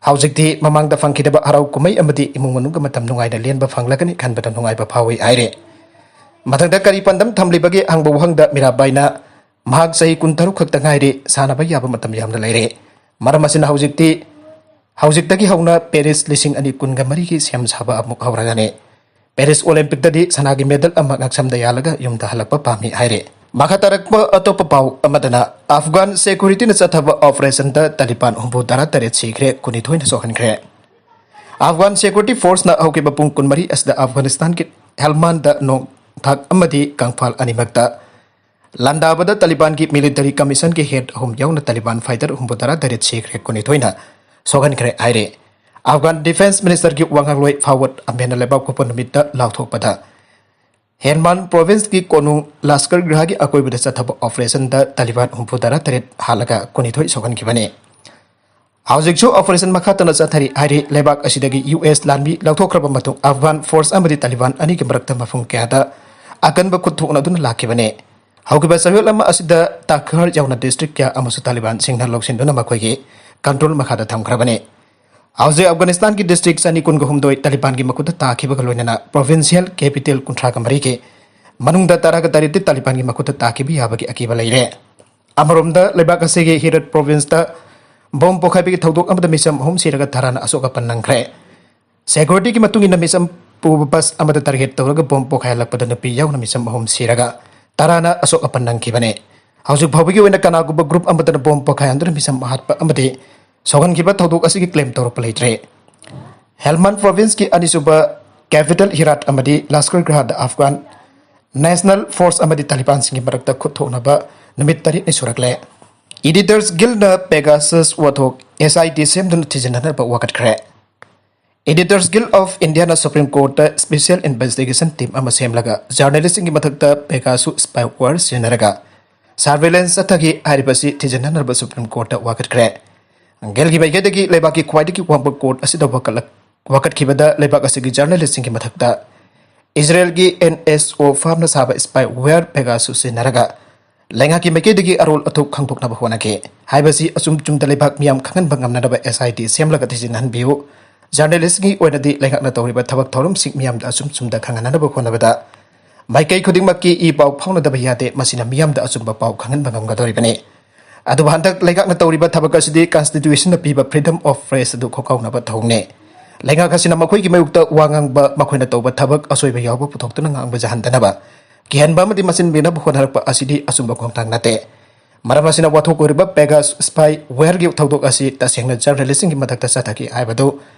ꯍꯧꯖꯤꯛꯇꯤ ꯃꯃꯥꯡꯗ ꯐꯪꯈꯤꯗꯕ ꯍꯔꯥꯎ ꯀꯨꯝꯍꯩ ꯑꯃꯗꯤ ꯏꯃꯨꯡ ꯃꯅꯨꯡꯒ ꯃꯇꯝ ꯅꯨꯡꯉꯥꯏꯅ ꯂꯦꯟꯕ ꯐꯪꯂꯒꯅꯤ ꯈꯟꯕꯗ ꯅꯨꯡꯉꯥꯏꯕ ꯐꯥꯎꯏ ꯍꯥꯏꯔꯤ꯫ ꯃꯊꯪꯗ ꯀꯔꯤ ꯄꯥꯟꯗꯝ ꯊꯝꯂꯤꯕꯒꯦ ꯍꯪꯕ ꯋꯥꯍꯪꯗ ꯃꯤꯔꯥꯕꯥꯏꯅ ꯃꯍꯥꯛ ꯆꯍꯤ ꯀꯨꯟꯇꯔꯨꯛ ꯈꯛꯇ ꯉꯥꯏꯔꯤ, ꯁꯥꯟꯅꯕ ꯌꯥꯕ ꯃꯇꯝ ꯌꯥꯝꯅ ꯂꯩꯔꯦ꯫ ꯃꯔꯝ ꯑꯁꯤꯅ ꯍꯧꯖꯤꯛꯇꯤ, ꯍꯧꯖꯤꯛꯇꯒꯤ ꯍꯧꯅ Paris ꯂꯤꯁꯤꯡ ꯑꯅꯤ ꯀꯨꯟꯒ ꯃꯔꯤꯒꯤ ꯁꯦꯝ ꯁꯥꯕ ꯑꯃꯨꯛ ꯍꯧꯔꯒꯅꯤ꯫ Paris Olympicꯇꯗꯤ ꯁꯅꯥꯒꯤ medal ꯑꯃ ꯉꯛꯁꯝꯗ ꯌꯥꯜꯂꯒ ꯌꯨꯝꯗ ꯍꯜꯂꯛꯄ ꯄꯥꯝꯃꯤ ꯍꯥꯏꯔꯤ꯫ ꯃꯈꯥ ꯇꯥꯔꯛꯄ ꯑꯇꯣꯞꯄ ꯄꯥꯎ ꯑꯃꯗꯅ ꯑꯐꯒꯥꯟ securityꯅ ꯆꯠꯊꯕ operationꯗ ꯇꯥꯂꯤꯕꯥꯟ ꯍꯨꯝꯐꯨ ꯇꯔꯥ ꯇꯔꯦꯠ ꯁꯤꯈ꯭ꯔꯦ, ꯀꯨꯟꯅꯤꯊꯣꯏꯅ ꯁꯣꯛꯍꯟꯈ꯭ꯔꯦ꯫ ꯑꯐꯒꯥꯟ security forceꯅ ꯍꯧꯈꯤꯕ ꯄꯨꯡ ꯀꯨꯟꯃꯔꯤ ꯑꯁꯤꯗ ꯑꯐꯒꯥꯅꯤꯁꯇꯥꯟꯒꯤ ꯍꯦꯜꯃꯥꯟꯗ ꯅꯣꯡꯊꯥꯛ ꯑꯃꯗꯤ ꯀꯪꯐꯥꯜ ꯑꯅꯤꯃꯛꯇ ꯂꯥꯟꯗꯥꯕꯗ ꯇꯥꯂꯤꯕꯥꯟꯒꯤ military commissionꯒꯤ head ꯑꯍꯨꯝ ꯌꯥꯎꯅ ꯇꯥꯂꯤꯕꯥꯟ fighter ꯍꯨꯝꯐꯨ ꯇꯔꯥ ꯇꯔꯦꯠ ꯁꯤꯈ꯭ꯔꯦ, ꯀꯨꯟꯅꯤꯊꯣꯏꯅ ꯁꯣꯛꯍꯟꯈ꯭ꯔꯦ ꯍꯥꯏꯔꯦ꯫ ꯑꯐꯒꯥꯟ defence ministerꯒꯤ ꯋꯥꯉꯥꯡꯂꯣꯏ ꯐꯥꯋꯗ ꯑꯃꯦꯟꯅ ꯂꯩꯕꯥꯛ ꯄꯣꯛꯄ ꯅꯨꯃꯤꯠꯇ ꯂꯥꯎꯊꯣꯛꯄꯗ, ꯍꯦꯜꯃꯥꯟ provinceꯀꯤ ꯀꯣꯅꯨꯡ ꯂꯁꯀꯔ ꯒ꯭ꯔꯍꯒꯤ ꯑꯀꯣꯏꯕꯗ ꯆꯠꯊꯕ operationꯗ ꯇꯥꯂꯤꯕꯥꯟ ꯍꯨꯝꯐꯨ ꯇꯔꯥ ꯇꯔꯦꯠ ꯍꯥꯠꯂꯒ ꯀꯨꯟꯅꯤꯊꯣꯏ ꯁꯣꯛꯍꯟꯈꯤꯕꯅꯤ꯫ ꯍꯧꯖꯤꯛꯁꯨ operation ꯃꯈꯥ ꯇꯥꯅ ꯆꯠꯊꯔꯤ ꯍꯥꯏꯔꯤ꯫ ꯂꯩꯕꯥꯛ ꯑꯁꯤꯗꯒꯤ US ꯂꯥꯟꯃꯤ ꯂꯧꯊꯣꯛꯈ꯭ꯔꯕ ꯃꯇꯨꯡ ꯑꯐꯒꯥꯟ force ꯑꯃꯗꯤ ꯇꯥꯂꯤꯕꯥꯟ ꯑꯅꯤꯒꯤ ꯃꯔꯛꯇ ꯃꯐꯝ ꯀꯌꯥꯗ ꯑꯀꯟꯕ ꯈꯨꯠ ꯊꯣꯛꯅꯗꯨꯅ ꯂꯥꯛꯈꯤꯕꯅꯤ꯫ ꯍꯧꯈꯤꯕ ꯆꯌꯣꯜ ꯑꯃ ꯑꯁꯤꯗ ꯇꯥꯈꯔ ꯌꯥꯎꯅ district ꯀꯌꯥ ꯑꯃꯁꯨ ꯇꯥꯂꯤꯕꯥꯟꯁꯤꯡꯅ ꯂꯧꯁꯤꯟꯗꯨꯅ ꯃꯈꯣꯏꯒꯤ control ꯃꯈꯥꯗ ꯊꯝꯈ꯭ꯔꯕꯅꯤ꯫ ꯍꯧꯖꯤꯛ ꯑꯐꯒꯥꯅꯤꯁꯇꯥꯟꯒꯤ district ꯆꯅꯤ ꯀꯨꯟꯒ ꯍꯨꯝꯗꯣꯏ ꯇꯥꯂꯤꯕꯥꯟꯒꯤ ꯃꯈꯨꯠꯇ ꯇꯥꯈꯤꯕꯒ ꯂꯣꯏꯅꯅ provincial capital ꯀꯨꯟꯊ꯭ꯔꯥꯒ ꯃꯔꯤꯒꯤ ꯃꯅꯨꯡꯗ ꯇꯔꯥꯒ ꯇꯔꯦꯠꯇꯤ ꯇꯥꯂꯤꯕꯥꯟꯒꯤ ꯃꯈꯨꯠꯇ ꯇꯥꯈꯤꯕ ꯌꯥꯕꯒꯤ ꯑꯀꯤꯕ ꯂꯩꯔꯦ꯫ ꯑꯃꯔꯣꯝꯗ, ꯂꯩꯕꯥꯛ ꯑꯁꯤꯒꯤ ꯍꯤꯔꯠ ꯄ꯭ꯔꯣꯚꯤꯟꯁꯇ ꯕꯣꯝ ꯄꯣꯈꯥꯏꯕꯒꯤ ꯊꯧꯗꯣꯛ ꯑꯃꯗ ꯃꯤꯆꯝ ꯑꯍꯨꯝ ꯁꯤꯔꯒ ꯇꯔꯥꯅ ꯑꯁꯣꯛ ꯑꯄꯟ ꯅꯪꯈ꯭ꯔꯦ꯫ ꯁꯦꯀ꯭ꯌꯨꯔꯤꯇꯤꯒꯤ ꯃꯇꯨꯡ ꯏꯟꯅ, ꯃꯤꯆꯝ ꯄꯨꯕ ꯕꯁ ꯑꯃꯗ ꯇꯥꯔꯒꯦꯠ ꯇꯧꯔꯒ ꯕꯣꯝ ꯄꯣꯈꯥꯏꯍꯜꯂꯛꯄꯗ ꯅꯨꯄꯤ ꯌꯥꯎꯅ ꯃꯤꯆꯝ ꯑꯍꯨꯝ ꯁꯤꯔꯒ ꯇꯔꯥꯅ ꯑꯁꯣꯛ ꯑꯄꯟ ꯅꯪꯈꯤꯕꯅꯤ꯫ ꯍꯧꯖꯤꯛ ꯐꯥꯎꯕꯒꯤ ꯑꯣꯏꯅ ꯀꯅꯥꯒꯨꯝꯕ ꯒ꯭ꯔꯨꯞ ꯑꯃꯠꯇꯅ ꯕꯣꯝ ꯄꯣꯈꯥꯏꯍꯟꯗꯨꯅ ꯃꯤꯆꯝ ꯍꯥꯠꯄ ꯑꯃꯗꯤ ꯁꯣꯛꯍꯟꯈꯤꯕ ꯊꯧꯗꯣꯛ ꯑꯁꯤꯒꯤ ꯀ꯭ꯂꯦꯝ ꯇꯧꯔꯛꯄ ꯂꯩꯇ꯭ꯔꯤ꯫ ꯍꯦꯜꯃꯟ ꯄ꯭ꯔꯣꯚꯤꯟꯁꯀꯤ ꯑꯅꯤꯁꯨꯕ ꯀꯦꯄꯤꯇꯦꯜ ꯍꯤꯔꯥꯠ ꯑꯃꯗꯤ ꯂꯁꯀꯔ ꯒ꯭ꯔꯥꯗ ꯑꯐꯒꯥꯟ ꯅꯦꯁꯅꯦꯜ ꯐꯣꯔꯁ ꯑꯃꯗꯤ ꯇꯥꯂꯤꯕꯥꯟꯁꯤꯡꯒꯤ ꯃꯔꯛꯇ ꯈꯨꯠ ꯊꯣꯛꯅꯕ ꯅꯨꯃꯤꯠ ꯇꯔꯦꯠꯅꯤ ꯁꯨꯔꯛꯂꯦ꯫ ꯏꯗꯤꯇꯔꯁ ꯒꯤꯜꯅ ꯄꯦꯒꯥꯁꯁ ꯋꯥꯊꯣꯛ ꯑꯦꯁ ꯑꯥꯏ ꯇꯤ ꯁꯦꯝꯗꯨꯅ ꯊꯤꯖꯤꯟꯅꯅꯕ ꯋꯥꯀꯠꯈ꯭ꯔꯦ꯫ Editors Guild of Indiaꯅ ꯁꯨꯄ꯭ꯔꯤꯝ ꯀꯣꯔꯠꯇ ꯁ꯭ꯄꯦꯁꯤꯌꯦꯜ ꯏꯟꯚꯦꯁꯇꯤꯒꯦꯁꯟ ꯇꯤꯝ ꯑꯃ ꯁꯦꯝꯂꯒ ꯖꯔꯅꯦꯂꯤꯁ꯭ꯠꯁꯤꯡꯒꯤ ꯃꯊꯛꯇ ꯄꯦꯒꯥꯁꯨ ꯁ꯭ꯄꯥꯏꯋꯦꯌꯔ ꯁꯤꯖꯤꯟꯅꯔꯒ ꯁꯔꯚꯦꯂꯦꯟꯁ ꯆꯠꯊꯈꯤ ꯍꯥꯏꯔꯤꯕꯁꯤ ꯊꯤꯖꯤꯟꯅꯅꯕ ꯁꯨꯄ꯭ꯔꯤꯝ ꯀꯣꯔꯠꯇ ꯋꯥꯀꯠꯈ꯭ꯔꯦ꯫ ꯒꯤꯜꯒꯤ ꯃꯥꯏꯀꯩꯗꯒꯤ ꯂꯩꯕꯥꯛꯀꯤ ꯈ꯭ꯋꯥꯏꯗꯒꯤ ꯋꯥꯡꯕ ꯀꯣꯔꯠ ꯑꯁꯤꯗ ꯋꯥꯀꯠꯂꯛ-, ꯋꯥꯀꯠꯈꯤꯕꯗ ꯂꯩꯕꯥꯛ ꯑꯁꯤꯒꯤ ꯖꯔꯅꯦꯂꯤꯁ꯭ꯠꯁꯤꯡꯒꯤ ꯃꯊꯛꯇ ꯏꯖꯔꯦꯜꯒꯤ ꯑꯦꯟ ꯑꯦꯁ ꯑꯣ ꯐꯥꯔꯝꯅ ꯁꯥꯕ ꯁ꯭ꯄꯥꯏꯋꯦꯌꯔ ꯄꯦꯒꯥꯁꯨ ꯁꯤꯖꯤꯟꯅꯔꯒ ꯂꯩꯉꯥꯛꯀꯤ ꯃꯥꯏꯀꯩꯗꯒꯤ ꯑꯔꯣꯜ ꯑꯊꯨꯞ ꯈꯪꯗꯣꯛꯅꯕ ꯍꯣꯠꯅꯈꯤ꯫ ꯍꯥꯏꯕꯁꯤ ꯑꯆꯨꯝ ꯆꯨꯝꯗ ꯂꯩꯕꯥꯛ ꯃꯤꯌꯥꯝ ꯈꯪꯍꯟꯕ ꯉꯝꯅꯅꯕ ꯑꯦꯁ ꯑꯥꯏ ꯇꯤ ꯁꯦꯝꯂꯒ ꯊꯤꯖꯤꯟꯍꯟꯕꯤꯌꯨ꯫ ꯖꯔꯅꯦꯂꯤꯁ꯭ꯠꯀꯤ ꯑꯣꯏꯅꯗꯤ ꯂꯩꯉꯥꯛꯅ ꯇꯧꯔꯤꯕ ꯊꯕꯛ ꯊꯧꯔꯝꯁꯤꯡ ꯃꯤꯌꯥꯝꯗ ꯑꯆꯨꯝ ꯆꯨꯝꯗ ꯈꯪꯍꯟꯅꯅꯕ ꯍꯣꯠꯅꯕꯗ ꯃꯥꯏꯀꯩ ꯈꯨꯗꯤꯡꯃꯛꯀꯤ ꯏ ꯄꯥꯎ ꯐꯥꯎꯅꯗꯕ ꯌꯥꯗꯦ꯫ ꯃꯁꯤꯅ ꯃꯤꯌꯥꯝꯗ ꯑꯆꯨꯝꯕ ꯄꯥꯎ ꯈꯪꯍꯟꯕ ꯉꯝꯒꯗꯧꯔꯤꯕꯅꯤ꯫ ꯑꯗꯨꯕꯨ ꯍꯟꯗꯛ ꯂꯩꯉꯥꯛꯅ ꯇꯧꯔꯤꯕ ꯊꯕꯛ ꯑꯁꯤꯗꯤ ꯀꯟꯁꯇꯤꯇ꯭ꯌꯨꯁꯟꯅ ꯄꯤꯕ ꯐ꯭ꯔꯤꯗꯝ ꯑꯣꯐ ꯄ꯭ꯔꯦꯁ ꯑꯗꯨ ꯈꯣꯡꯒꯥꯎꯅꯕ ꯊꯧꯑꯣꯡꯅꯤ꯫ ꯂꯩꯉꯥꯛ ꯑꯁꯤꯅ ꯃꯈꯣꯏꯒꯤ ꯃꯥꯌꯣꯛꯇ ꯋꯥ ꯉꯥꯡꯕ, ꯃꯈꯣꯏꯅ ꯇꯧꯕ ꯊꯕꯛ ꯑꯁꯣꯏꯕ ꯌꯥꯎꯕ ꯄꯨꯊꯣꯛꯇꯨꯅ ꯉꯥꯡꯕ ꯌꯥꯍꯟꯗꯅꯕ ꯀꯤꯍꯟꯕ ꯑꯃꯗꯤ ꯃꯆꯤꯟ ꯃꯦꯅꯕ ꯍꯣꯠꯅꯔꯛꯄ ꯑꯁꯤꯗꯤ ꯑꯆꯨꯝꯕ ꯈꯣꯡꯊꯥꯡ ꯅꯠꯇꯦ꯫ ꯃꯔꯝ ꯑꯁꯤꯅ, ꯋꯥꯊꯣꯛ ꯑꯣꯏꯔꯤꯕ ꯄꯦꯒꯥꯁ ꯁ꯭ꯄꯥꯏꯋꯦꯌꯔꯒꯤ ꯊꯧꯗꯣꯛ ꯑꯁꯤ ꯇꯁꯦꯡꯅ ꯖꯔꯅꯦꯂꯤꯁ꯭ꯠꯁꯤꯡꯒꯤ ꯃꯊꯛꯇ ꯆꯠꯊꯈꯤ ꯍꯥꯏꯕꯗꯨ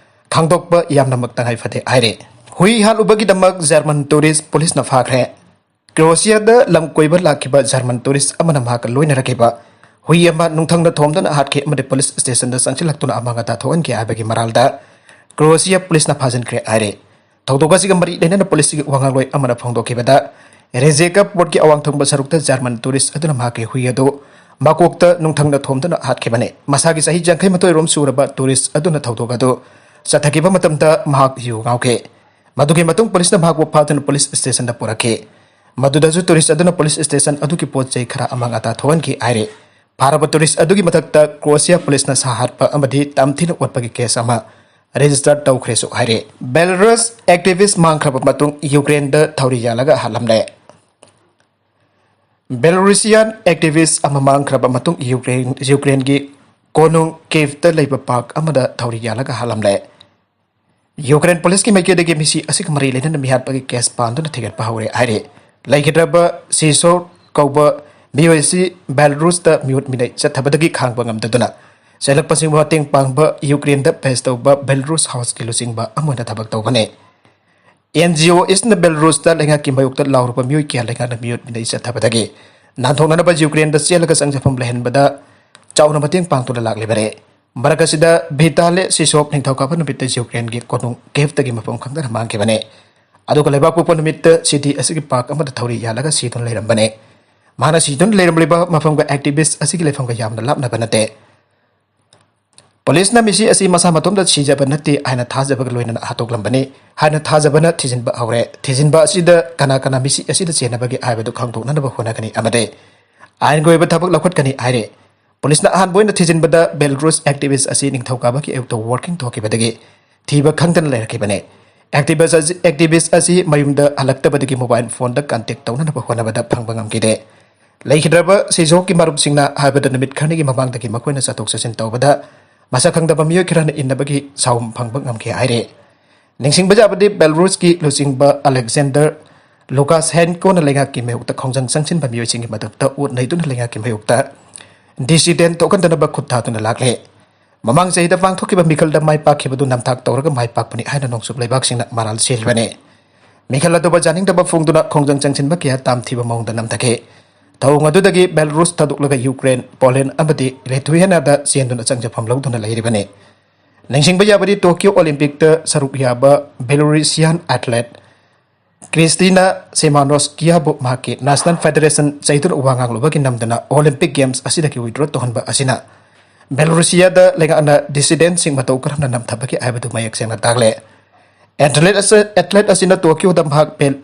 ꯈꯪꯗꯣꯛꯄ ꯌꯥꯝꯅꯃꯛ ꯇꯉꯥꯏ ꯐꯗꯦ ꯍꯥꯏꯔꯤ꯫ ꯍꯨꯏ ꯍꯥꯠꯂꯨꯕꯒꯤꯗꯃꯛ ꯖꯔꯃꯟ ꯇꯨꯔꯤꯁ꯭ꯠ ꯄꯨꯂꯤꯁꯅ ꯐꯥꯈ꯭ꯔꯦ꯫ ꯀ꯭ꯔꯣꯑꯦꯁꯤꯌꯥꯗ ꯂꯝ ꯀꯣꯏꯕ ꯂꯥꯛꯈꯤꯕ ꯖꯔꯃꯟ ꯇꯨꯔꯤꯁ꯭ꯠ ꯑꯃꯅ ꯃꯍꯥꯛꯀ ꯂꯣꯏꯅꯔꯛꯈꯤꯕ ꯍꯨꯏ ꯑꯃ ꯅꯨꯡꯊꯪꯅ ꯊꯣꯝꯗꯨꯅ ꯍꯥꯠꯈꯤ ꯑꯃꯗꯤ ꯄꯨꯂꯤꯁ ꯁ꯭ꯇꯦꯁꯟꯗ ꯆꯪꯁꯤꯜꯂꯛꯇꯨꯅ ꯑꯃꯥꯡ ꯑꯇꯥ ꯊꯣꯛꯍꯟꯈꯤ ꯍꯥꯏꯕꯒꯤ ꯃꯔꯥꯜꯗ ꯀ꯭ꯔꯣꯑꯦꯁꯤꯌꯥ ꯄꯨꯂꯤꯁꯅ ꯐꯥꯖꯤꯟꯈ꯭ꯔꯦ ꯍꯥꯏꯔꯤ꯫ ꯊꯧꯗꯣꯛ ꯑꯁꯤꯒ ꯃꯔꯤ ꯂꯩꯅꯅ ꯄꯨꯂꯤꯁꯀꯤ ꯋꯥꯉꯥꯡꯂꯣꯏ ꯑꯃꯅ ꯐꯣꯡꯗꯣꯛꯈꯤꯕꯗ, ꯔꯦꯖꯦꯀ ꯄꯣꯔꯠꯀꯤ ꯑꯋꯥꯡ ꯊꯪꯕ ꯁꯔꯨꯛꯇ ꯖꯔꯃꯟ ꯇꯨꯔꯤꯁ꯭ꯠ ꯑꯗꯨꯅ ꯃꯍꯥꯛꯀꯤ ꯍꯨꯏ ꯑꯗꯨ ꯃꯀꯣꯛꯇ ꯅꯨꯡꯊꯪꯅ ꯊꯣꯝꯗꯨꯅ ꯍꯥꯠꯈꯤꯕꯅꯤ꯫ ꯃꯁꯥꯒꯤ ꯆꯍꯤ ꯌꯥꯡꯈꯩ ꯃꯥꯊꯣꯏ ꯔꯣꯝ ꯁꯨꯔꯕ ꯇꯨꯔꯤꯁ꯭ꯠ ꯑꯗꯨꯅ ꯊꯧꯗꯣꯛ ꯑꯗꯨ ꯆꯠꯊꯈꯤꯕ ꯃꯇꯝꯗ ꯃꯍꯥꯛ ꯌꯨ ꯉꯥꯎꯈꯤ꯫ ꯃꯗꯨꯒꯤ ꯃꯇꯨꯡ ꯄꯨꯂꯤꯁꯅ ꯃꯍꯥꯛꯄꯨ ꯐꯥꯗꯨꯅ ꯄꯨꯂꯤꯁ ꯁ꯭ꯇꯦꯁꯟꯗ ꯄꯨꯔꯛꯈꯤ꯫ ꯃꯗꯨꯗꯁꯨ ꯇꯨꯔꯤꯁ꯭ꯠ ꯑꯗꯨꯅ ꯄꯨꯂꯤꯁ ꯁ꯭ꯇꯦꯁꯟ ꯑꯗꯨꯒꯤ ꯄꯣꯠ ꯆꯩ ꯈꯔ ꯑꯃꯥꯡ ꯑꯇꯥ ꯊꯣꯛꯍꯟꯈꯤ ꯍꯥꯏꯔꯤ꯫ ꯐꯥꯔꯕ ꯇꯨꯔꯤꯁ꯭ꯠ ꯑꯗꯨꯒꯤ ꯃꯊꯛꯇ ꯀ꯭ꯔꯣꯑꯦꯁꯤꯌꯥ ꯄꯨꯂꯤꯁꯅ ꯁꯥ ꯍꯥꯠꯄ ꯑꯃꯗꯤ ꯇꯝꯊꯤꯅ ꯑꯣꯠꯄꯒꯤ ꯀꯦꯁ ꯑꯃ ꯔꯦꯖꯤꯁ꯭ꯇꯔ ꯇꯧꯈ꯭ꯔꯦꯁꯨ ꯍꯥꯏꯔꯤ꯫ ꯕꯦꯂꯥꯔꯨꯁ ꯑꯦꯛꯇꯤꯚꯤꯁ꯭ꯠ ꯃꯥꯡꯈ꯭ꯔꯕ ꯃꯇꯨꯡ ꯌꯨꯀ꯭ꯔꯦꯟꯗ ꯊꯧꯔꯤ ꯌꯥꯜꯂꯒ ꯍꯥꯠꯂꯝꯂꯦ꯫ Belarusian activist ꯑꯃ ꯃꯥꯡꯈ꯭ꯔꯕ ꯃꯇꯨꯡ ꯌꯨꯀ꯭ꯔꯦꯟ, ꯌꯨꯀ꯭ꯔꯦꯟꯒꯤ ꯀꯣꯅꯨꯡ ꯀꯤꯚꯇ ꯂꯩꯕ ꯄꯥꯔꯛ ꯑꯃꯗ ꯊꯧꯔꯤ ꯌꯥꯜꯂꯒ ꯍꯥꯠꯂꯝꯂꯦ꯫ ꯌꯨꯀ꯭ꯔꯦꯟ ꯄꯨꯂꯤꯁꯀꯤ ꯃꯥꯏꯀꯩꯗꯒꯤ ꯃꯤꯁꯤ ꯑꯁꯤꯒ ꯃꯔꯤ ꯂꯩꯅꯅ ꯃꯤꯍꯥꯠꯄꯒꯤ ꯀꯦꯁ ꯄꯥꯟꯗꯨꯅ ꯊꯤꯒꯠꯄ ꯍꯧꯔꯦ ꯍꯥꯏꯔꯤ꯫ ꯂꯩꯈꯤꯗ꯭ꯔꯕ ꯁꯤꯁꯣ ꯀꯧꯕ ꯃꯤꯑꯣꯏ ꯑꯁꯤ ꯕꯦꯂꯔꯨꯁꯇ ꯃꯤꯑꯣꯠ ꯃꯤꯅꯩ ꯆꯠꯊꯕꯗꯒꯤ ꯈꯥꯡꯕ ꯉꯝꯗꯗꯨꯅ ꯆꯦꯜꯂꯛꯄꯁꯤꯡꯕꯨ ꯃꯇꯦꯡ ꯄꯥꯡꯕ ꯌꯨꯀ꯭ꯔꯦꯟꯗ ꯕꯦꯁ ꯇꯧꯕ ꯕꯦꯂꯔꯨꯁ ꯍꯥꯎꯁꯀꯤ ꯂꯨꯆꯤꯡꯕ ꯑꯃ ꯑꯣꯏꯅ ꯊꯕꯛ ꯇꯧꯕꯅꯤ꯫ ꯑꯦꯟ ꯖꯤ ꯑꯣ ꯏꯁꯅ ꯕꯦꯂꯔꯨꯁꯇ ꯂꯩꯉꯥꯛꯀꯤ ꯃꯥꯌꯣꯛꯇ ꯂꯥꯎꯔꯨꯕ ꯃꯤꯑꯣꯏ ꯀꯌꯥ ꯂꯩꯉꯥꯛꯅ ꯃꯤꯑꯣꯠ ꯃꯤꯅꯩ ꯆꯠꯊꯕꯗꯒꯤ ꯅꯥꯟꯊꯣꯛꯅꯅꯕ ꯌꯨꯀ꯭ꯔꯦꯟꯗ ꯆꯦꯜꯂꯒ ꯆꯪꯖꯐꯝ ꯂꯩꯍꯟꯕꯗ ꯆꯥꯎꯅ ꯃꯇꯦꯡ ꯄꯥꯡꯗꯨꯅ ꯂꯥꯛꯂꯤꯕꯅꯤ꯫ ꯃꯔꯛ ꯑꯁꯤꯗ ꯚꯤꯇꯥꯂꯦ ꯁꯤꯁꯣꯞ ꯅꯤꯡꯊꯧꯀꯥꯕ ꯅꯨꯃꯤꯠꯇ ꯌꯨꯀ꯭ꯔꯦꯟꯒꯤ ꯀꯣꯅꯨꯡ ꯀꯤꯚꯇꯒꯤ ꯃꯐꯝ ꯈꯪꯗꯅ ꯃꯥꯡꯈꯤꯕꯅꯤ꯫ ꯑꯗꯨꯒ ꯂꯩꯕꯥꯛꯄꯣꯛꯄ ꯅꯨꯃꯤꯠꯇ ꯁꯤꯇꯤ ꯑꯁꯤꯒꯤ ꯄꯥꯔꯛ ꯑꯃꯗ ꯊꯧꯔꯤ ꯌꯥꯜꯂꯒ ꯁꯤꯗꯨꯅ ꯂꯩꯔꯝꯕꯅꯤ꯫ ꯃꯥꯅ ꯁꯤꯗꯨꯅ ꯂꯩꯔꯝꯂꯤꯕ ꯃꯐꯝꯒ ꯑꯦꯛꯇꯤꯚꯤꯁ ꯑꯁꯤꯒꯤ ꯂꯩꯐꯝꯒ ꯌꯥꯝꯅ ꯂꯥꯞꯅꯕ ꯅꯠꯇꯦ꯫ ꯄꯨꯂꯤꯁꯅ ꯃꯤꯁꯤ ꯑꯁꯤ ꯃꯁꯥ ꯃꯇꯣꯝꯇ ꯁꯤꯖꯕ ꯅꯠꯇꯦ ꯍꯥꯏꯅ ꯊꯥꯖꯕꯒ ꯂꯣꯏꯅꯅ ꯍꯥꯠꯇꯣꯛꯂꯝꯕꯅꯤ ꯍꯥꯏꯅ ꯊꯥꯖꯕꯅ ꯊꯤꯖꯤꯟꯕ ꯍꯧꯔꯦ꯫ ꯊꯤꯖꯤꯟꯕ ꯑꯁꯤꯗ ꯀꯅꯥ ꯀꯅꯥ ꯃꯤꯁꯤ ꯑꯁꯤꯗ ꯆꯦꯟꯅꯕꯒꯦ ꯍꯥꯏꯕꯗꯨ ꯈꯪꯗꯣꯛꯅꯅꯕ ꯍꯣꯠꯅꯒꯅꯤ ꯑꯃꯗꯤ ꯑꯥꯏꯟꯒꯤ ꯑꯣꯏꯕ ꯊꯕꯛ ꯂꯧꯈꯠꯀꯅꯤ ꯍꯥꯏꯔꯦ꯫ ꯄꯨꯂꯤꯁꯅ ꯑꯍꯥꯟꯕ ꯑꯣꯏꯅ ꯊꯤꯖꯤꯟꯕꯗ ꯕꯦꯂꯔꯨꯁ ꯑꯦꯛꯇꯤꯚꯤꯁ ꯑꯁꯤ ꯅꯤꯡꯊꯧꯀꯥꯕꯒꯤ ꯑꯌꯨꯛꯇ ꯋꯥꯔꯀꯤꯡ ꯊꯣꯛꯈꯤꯕꯗꯒꯤ ꯊꯤꯕ ꯈꯪꯗꯅ ꯂꯩꯔꯛꯈꯤꯕꯅꯤ꯫ ꯑꯦꯛꯇꯤꯚꯤꯁ ꯑꯁꯤ, ꯑꯦꯛꯇꯤꯚꯤꯁ ꯑꯁꯤ ꯃꯌꯨꯝꯗ ꯍꯜꯂꯛꯇꯕꯗꯒꯤ ꯃꯣꯕꯥꯏꯜ ꯐꯣꯟꯗ ꯀꯟꯇꯦꯛ ꯇꯧꯅꯅꯕ ꯍꯣꯠꯅꯕꯗ ꯐꯪꯕ ꯉꯝꯈꯤꯗꯦ꯫ ꯂꯩꯈꯤꯗ꯭ꯔꯕ ꯁꯤꯖꯣꯛꯀꯤ ꯃꯔꯨꯞꯁꯤꯡꯅ ꯍꯥꯏꯕꯗ ꯅꯨꯃꯤꯠ ꯈꯔꯅꯤꯒꯤ ꯃꯃꯥꯡꯗꯒꯤ ꯃꯈꯣꯏꯅ ꯆꯠꯊꯣꯛ ꯆꯠꯁꯤꯟ ꯇꯧꯕꯗ ꯃꯁꯛ ꯈꯪꯗꯕ ꯃꯤꯑꯣꯏ ꯈꯔꯅ ꯏꯟꯅꯕꯒꯤ ꯁꯥꯎꯝ ꯐꯪꯕ ꯉꯝꯈꯤ ꯍꯥꯏꯔꯤ꯫ ꯅꯤꯡꯁꯤꯡꯕ ꯌꯥꯕꯗꯤ ꯕꯦꯂꯔꯨꯁꯀꯤ ꯂꯨꯆꯤꯡꯕ ꯑꯂꯦꯛꯖꯦꯟꯗꯔ ꯂꯨꯀꯥꯁꯦꯟꯀꯣꯅ ꯂꯩꯉꯥꯛꯀꯤ ꯃꯥꯌꯣꯛꯇ ꯈꯣꯡꯖꯪ ꯆꯪꯁꯤꯟꯕ ꯃꯤꯑꯣꯏꯁꯤꯡꯒꯤ ꯃꯊꯛꯇ ꯑꯣꯠ ꯅꯩꯗꯨꯅ ꯂꯩꯉꯥꯛꯀꯤ ꯃꯥꯌꯣꯛꯇ ꯗꯤꯁꯤꯗꯦꯟ ꯊꯣꯛꯍꯟꯗꯅꯕ ꯈꯨꯠ ꯊꯥꯗꯨꯅ ꯂꯥꯛꯂꯦ꯫ ꯃꯃꯥꯡ ꯆꯍꯤꯗ ꯄꯥꯡꯊꯣꯛꯈꯤꯕ ꯃꯤꯈꯜꯗ ꯃꯥꯏ ꯄꯥꯛꯈꯤꯕꯗꯨ ꯅꯝꯊꯥꯛ ꯇꯧꯔꯒ ꯃꯥꯏ ꯄꯥꯛꯄꯅꯤ ꯍꯥꯏꯅ ꯅꯣꯡꯆꯨꯞ ꯂꯩꯕꯥꯛꯁꯤꯡꯅ ꯃꯔꯥꯜ ꯁꯤꯔꯤꯕꯅꯤ꯫ ꯃꯤꯈꯜ ꯑꯗꯨꯕꯨ ꯌꯥꯅꯤꯡꯗꯕ ꯐꯣꯡꯗꯨꯅ ꯈꯣꯡꯖꯪ ꯆꯪꯁꯤꯟꯕ ꯀꯌꯥ ꯇꯥꯝꯊꯤꯕ ꯃꯑꯣꯡꯗ ꯅꯝꯊꯈꯤ꯫ ꯊꯧꯑꯣꯡ ꯑꯗꯨꯗꯒꯤ ꯕꯦꯂꯔꯨꯁ ꯊꯥꯗꯣꯛꯂꯒ ꯌꯨꯀ꯭ꯔꯦꯟ, ꯄꯣꯂꯦꯟ ꯑꯃꯗꯤ ꯂꯤꯊꯨꯌꯦꯅꯤꯌꯥꯗ ꯆꯦꯟꯗꯨꯅ ꯆꯪꯖꯐꯝ ꯂꯧꯗꯨꯅ ꯂꯩꯔꯤꯕꯅꯤ꯫ ꯅꯤꯡꯁꯤꯡꯕ ꯌꯥꯕꯗꯤ ꯇꯣꯀꯤꯌꯣ ꯑꯣꯂꯤꯝꯄꯤꯛꯇ ꯁꯔꯨꯛ ꯌꯥꯕ ꯕꯦꯂꯔꯨꯁꯤꯌꯥꯟ ꯑꯦꯊꯂꯦꯠ ꯀ꯭ꯔꯤꯁꯇꯤꯅꯥ ꯁꯦꯃꯥꯅꯣꯁꯀꯤꯌꯥꯕꯨ ꯃꯍꯥꯛꯀꯤ ꯅꯦꯁꯅꯦꯜ ꯐꯦꯗꯔꯦꯁꯟ ꯆꯩꯗꯨꯅ ꯋꯥ ꯉꯥꯡꯂꯨꯕꯒꯤ ꯅꯝꯗꯅ ꯑꯣꯂꯤꯝꯄꯤꯛ ꯒꯦꯝꯁ ꯑꯁꯤꯗꯒꯤ ꯋꯤꯗ꯭ꯔꯣ ꯇꯧꯍꯟꯕ ꯑꯁꯤꯅ ꯕꯦꯂꯔꯨꯁꯤꯌꯥꯗ ꯂꯩꯉꯥꯛꯅ ꯗꯤꯁꯤꯗꯦꯟꯁꯤꯡ ꯃꯇꯧ ꯀꯔꯝꯅ ꯅꯝꯊꯕꯒꯦ ꯍꯥꯏꯕꯗꯨ ꯃꯌꯦꯛ ꯁꯦꯡꯅ ꯇꯥꯛꯂꯦ꯫ ꯑꯦꯊꯂꯦꯠ ꯑꯁꯤ-, ꯑꯦꯊꯂꯦꯠ ꯑꯁꯤꯅ ꯇꯣꯀꯤꯌꯣꯗ ꯃꯍꯥꯛ ꯕꯦꯜ-,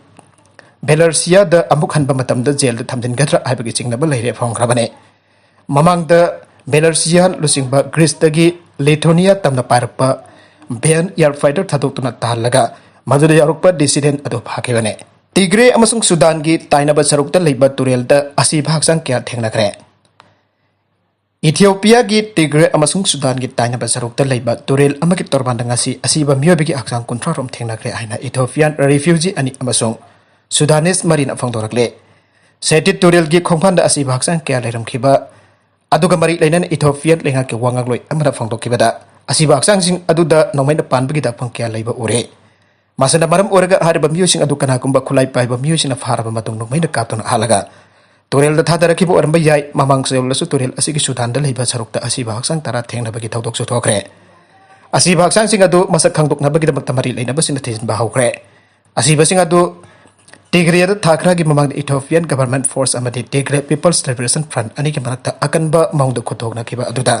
ꯕꯦꯂꯔꯁꯤꯌꯥꯗ ꯑꯃꯨꯛ ꯍꯟꯕ ꯃꯇꯝꯗ ꯖꯦꯜꯗ ꯊꯝꯖꯤꯟꯒꯗ꯭ꯔꯥ ꯍꯥꯏꯕꯒꯤ ꯆꯤꯡꯅꯕ ꯂꯩꯔꯦ ꯐꯣꯡꯈ꯭ꯔꯕꯅꯤ꯫ ꯃꯃꯥꯡꯗ ꯕꯦꯂꯔꯁꯤꯌꯥꯟ ꯂꯨꯆꯤꯡꯕ ꯒ꯭ꯔꯤꯁꯇꯒꯤ ꯂꯤꯊꯣꯅꯤꯌꯥ ꯇꯝꯅ ꯄꯥꯏꯔꯛꯄ ꯕꯦꯟ ꯑꯦꯌꯔ ꯐꯥꯏꯇꯔ ꯊꯥꯗꯣꯛꯇꯨꯅ ꯇꯥꯍꯜꯂꯒ ꯃꯗꯨꯗ ꯌꯥꯎꯔꯛꯄ ꯗꯤꯁꯤꯗꯦꯟ ꯑꯗꯨ ꯐꯥꯈꯤꯕꯅꯤ꯫ ꯇꯤꯒ꯭ꯔꯦ ꯑꯃꯁꯨꯡ ꯁꯨꯗꯥꯟꯒꯤ ꯇꯥꯏꯅꯕ ꯁꯔꯨꯛꯇ ꯂꯩꯕ ꯇꯨꯔꯦꯜꯗ ꯑꯁꯤꯕ ꯍꯛꯆꯥꯡ ꯀꯌꯥ ꯊꯦꯡꯅꯈ꯭ꯔꯦ꯫ ꯏꯊꯤꯑꯣꯄꯤꯌꯥꯒꯤ ꯇꯤꯒ꯭ꯔꯦ ꯑꯃꯁꯨꯡ ꯁꯨꯗꯥꯟꯒꯤ ꯇꯥꯏꯅꯕ ꯁꯔꯨꯛꯇ ꯂꯩꯕ ꯇꯨꯔꯦꯜ ꯑꯃꯒꯤ ꯇꯣꯔꯕꯥꯟꯗ ꯉꯁꯤ ꯑꯁꯤꯕ ꯃꯤꯑꯣꯏꯕꯒꯤ ꯍꯛꯆꯥꯡ ꯀꯨꯟꯊ꯭ꯔꯥ ꯔꯣꯝ ꯊꯦꯡꯅꯈ꯭ꯔꯦ ꯍꯥꯏꯅ ꯏꯊꯤꯑꯣꯄꯤꯌꯥꯟ ꯔꯤꯐ꯭ꯌꯨꯖꯤ ꯑꯅꯤ ꯑꯃꯁꯨꯡ ꯁꯨꯗꯥꯅꯤꯁ ꯃꯔꯤꯅ ꯐꯣꯡꯗꯣꯔꯛꯂꯦ꯫ ꯁꯦꯇꯤꯠ ꯇꯨꯔꯦꯜꯒꯤ ꯈꯣꯡꯕꯥꯟꯗ ꯑꯁꯤꯕ ꯍꯛꯆꯥꯡ ꯀꯌꯥ ꯂꯩꯔꯝꯈꯤꯕ ꯑꯗꯨꯒ ꯃꯔꯤ ꯂꯩꯅꯅ ꯏꯊꯤꯑꯣꯄꯤꯌꯥꯟ ꯂꯩꯉꯥꯛꯀꯤ ꯋꯥ ꯉꯥꯡꯂꯣꯏ ꯑꯃꯅ ꯐꯣꯡꯗꯣꯛꯈꯤꯕꯗ ꯑꯁꯤꯕ ꯍꯛꯆꯥꯡꯁꯤꯡ ꯑꯗꯨꯗ ꯅꯣꯡꯃꯩꯅ ꯄꯥꯟꯕꯒꯤ ꯗꯥꯛꯐꯝ ꯀꯌꯥ ꯂꯩꯕ ꯎꯔꯦ꯫ ꯃꯁꯤꯅ ꯃꯔꯝ ꯑꯣꯏꯔꯒ ꯍꯥꯏꯔꯤꯕ ꯃꯤꯑꯣꯏꯁꯤꯡ ꯑꯗꯨ ꯀꯅꯥꯒꯨꯝꯕ ꯈꯨꯠꯂꯥꯏ ꯄꯥꯏꯕ ꯃꯤꯑꯣꯏꯁꯤꯡꯅ ꯐꯥꯔꯕ ꯃꯇꯨꯡ ꯅꯣꯡꯃꯩꯅ ꯀꯥꯞꯇꯨꯅ ꯍꯥꯠꯂꯒ ꯇꯨꯔꯦꯜꯗ ꯊꯥꯗꯔꯛꯈꯤꯕ ꯑꯣꯏꯔꯝꯕ ꯌꯥꯏ꯫ ꯃꯃꯥꯡ ꯆꯌꯣꯜꯗꯁꯨ ꯇꯨꯔꯦꯜ ꯑꯁꯤꯒꯤ ꯁꯨꯗꯥꯟꯗ ꯂꯩꯕ ꯁꯔꯨꯛꯇ ꯑꯁꯤꯕ ꯍꯛꯆꯥꯡ ꯇꯔꯥ ꯊꯦꯡꯅꯕꯒꯤ ꯊꯧꯗꯣꯛꯁꯨ ꯊꯣꯛꯈ꯭ꯔꯦ꯫ ꯑꯁꯤꯕ ꯍꯛꯆꯥꯡꯁꯤꯡ ꯑꯗꯨ ꯃꯁꯛ ꯈꯪꯗꯣꯛꯅꯕꯒꯤꯗꯃꯛꯇ ꯃꯔꯤ ꯂꯩꯅꯕꯁꯤꯡꯅ ꯊꯤꯖꯤꯟꯕ ꯍꯧꯈ꯭ꯔꯦ꯫ ꯑꯁꯤꯕꯁꯤꯡ ꯑꯗꯨ ꯇꯤꯒ꯭ꯔꯦꯗ ꯊꯥ ꯈꯔꯒꯤ ꯃꯃꯥꯡꯗ ꯏꯊꯤꯑꯣꯄꯤꯌꯥꯟ ꯒꯚꯔꯟꯃꯦꯟꯠ ꯐꯣꯔꯁ ꯑꯃꯗꯤ ꯇꯤꯒ꯭ꯔꯦ ꯄꯤꯄꯜꯁ ꯂꯤꯕꯔꯦꯁꯟ ꯐ꯭ꯔꯟꯠ ꯑꯅꯤꯒꯤ ꯃꯔꯛꯇ ꯑꯀꯟꯕ ꯃꯑꯣꯡꯗ ꯈꯨꯠꯊꯣꯛꯅꯈꯤꯕ ꯑꯗꯨꯗ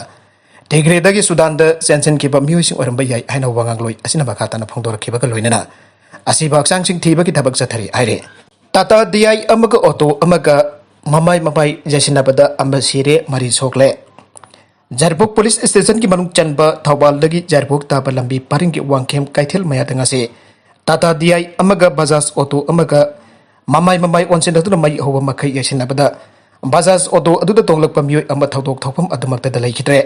ꯇꯤꯒ꯭ꯔꯦꯗꯒꯤ ꯁꯨꯗꯥꯟꯗ ꯆꯦꯟꯁꯤꯟꯈꯤꯕ ꯃꯤꯑꯣꯏꯁꯤꯡ ꯑꯣꯏꯔꯝꯕ ꯌꯥꯏ ꯍꯥꯏꯅ ꯋꯥꯉꯥꯡꯂꯣꯏ ꯑꯁꯤꯅ ꯃꯈꯥ ꯇꯥꯅ ꯐꯣꯡꯗꯣꯔꯛꯈꯤꯕꯒ ꯂꯣꯏꯅꯅ ꯑꯁꯤꯕ ꯍꯛꯆꯥꯡꯁꯤꯡ ꯊꯤꯕꯒꯤ ꯊꯕꯛ ꯆꯠꯊꯔꯤ ꯍꯥꯏꯔꯤ꯫ ꯇꯥꯇꯥ ꯗꯤ ꯑꯥꯏ ꯑꯃꯒ ꯑꯣꯇꯣ ꯑꯃꯒ ꯃꯃꯥꯏ ꯃꯃꯥꯏ ꯌꯩꯁꯤꯟꯅꯕꯗ ꯑꯃ ꯁꯤꯔꯦ, ꯃꯔꯤ ꯁꯣꯛꯂꯦ꯫ ꯖꯥꯏꯔꯤꯄꯣꯛ ꯄꯨꯂꯤꯁ ꯁ꯭ꯇꯦꯁꯟꯒꯤ ꯃꯅꯨꯡ ꯆꯟꯕ ꯊꯧꯕꯥꯜꯗꯒꯤ ꯖꯥꯏꯔꯤꯄꯣꯛ ꯇꯥꯕ ꯂꯝꯕꯤ ꯄꯔꯤꯡꯒꯤ ꯋꯥꯡꯈꯦꯝ ꯀꯩꯊꯦꯜ ꯃꯌꯥꯗ ꯉꯁꯤ ꯇꯥꯇꯥ ꯗꯤ ꯑꯥꯏ ꯑꯃꯒ ꯕꯖꯥꯖ ꯑꯣꯇꯣ ꯑꯃꯒ ꯃꯃꯥꯏ ꯃꯃꯥꯏ ꯑꯣꯟꯁꯤꯟꯅꯗꯨꯅ ꯃꯩ ꯍꯧꯕ ꯃꯈꯩ ꯌꯩꯁꯤꯟꯅꯕꯗ ꯕꯖꯥꯖ ꯑꯣꯇꯣ ꯑꯗꯨꯗ ꯇꯣꯡꯂꯛꯄ ꯃꯤꯑꯣꯏ ꯑꯃ ꯊꯧꯗꯣꯛ ꯊꯣꯛꯐꯝ ꯑꯗꯨꯃꯛꯇꯗ ꯂꯩꯈꯤꯗ꯭ꯔꯦ꯫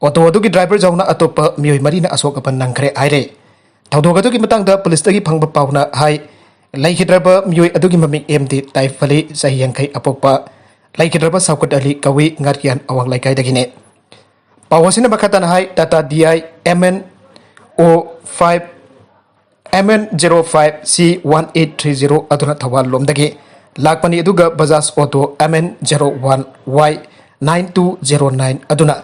ꯑꯣꯇꯣ ꯑꯗꯨꯒꯤ ꯗ꯭ꯔꯥꯏꯚꯔ ꯌꯥꯎꯅ ꯑꯇꯣꯞꯄ ꯃꯤꯑꯣꯏ ꯃꯔꯤꯅ ꯑꯁꯣꯛ ꯑꯄꯟ ꯅꯪꯈ꯭ꯔꯦ ꯍꯥꯏꯔꯦ꯫ ꯊꯧꯗꯣꯛ ꯑꯗꯨꯒꯤ ꯃꯇꯥꯡꯗ ꯄꯨꯂꯤꯁꯇꯒꯤ ꯐꯪꯕ ꯄꯥꯎꯅ ꯍꯥꯏ, ꯂꯩꯈꯤꯗ꯭ꯔꯕ ꯃꯤꯑꯣꯏ ꯑꯗꯨꯒꯤ ꯃꯃꯤꯡ ꯑꯦꯝ ꯗꯤ ꯇꯥꯏꯐ ꯑꯂꯤ, ꯆꯍꯤ ꯌꯥꯡꯈꯩ ꯑꯄꯣꯛꯄ, ꯂꯩꯈꯤꯗ꯭ꯔꯕ ꯁꯥꯎꯀꯠ ꯑꯂꯤ ꯀꯧꯏ, ꯉꯥꯔꯤꯌꯥꯟ ꯑꯋꯥꯡ ꯂꯩꯀꯥꯏꯗꯒꯤꯅꯤ꯫ ꯄꯥꯎ ꯑꯁꯤꯅ ꯃꯈꯥ ꯇꯥꯅ ꯍꯥꯏ, Tata D I M N O five, M N zero five C one eight three zero ꯑꯗꯨꯅ ꯊꯧꯕꯥꯜ ꯂꯣꯝꯗꯒꯤ ꯂꯥꯛꯄꯅꯤ, ꯑꯗꯨꯒ Bajaj auto M N zero one Y nine two zero nine ꯑꯗꯨꯅ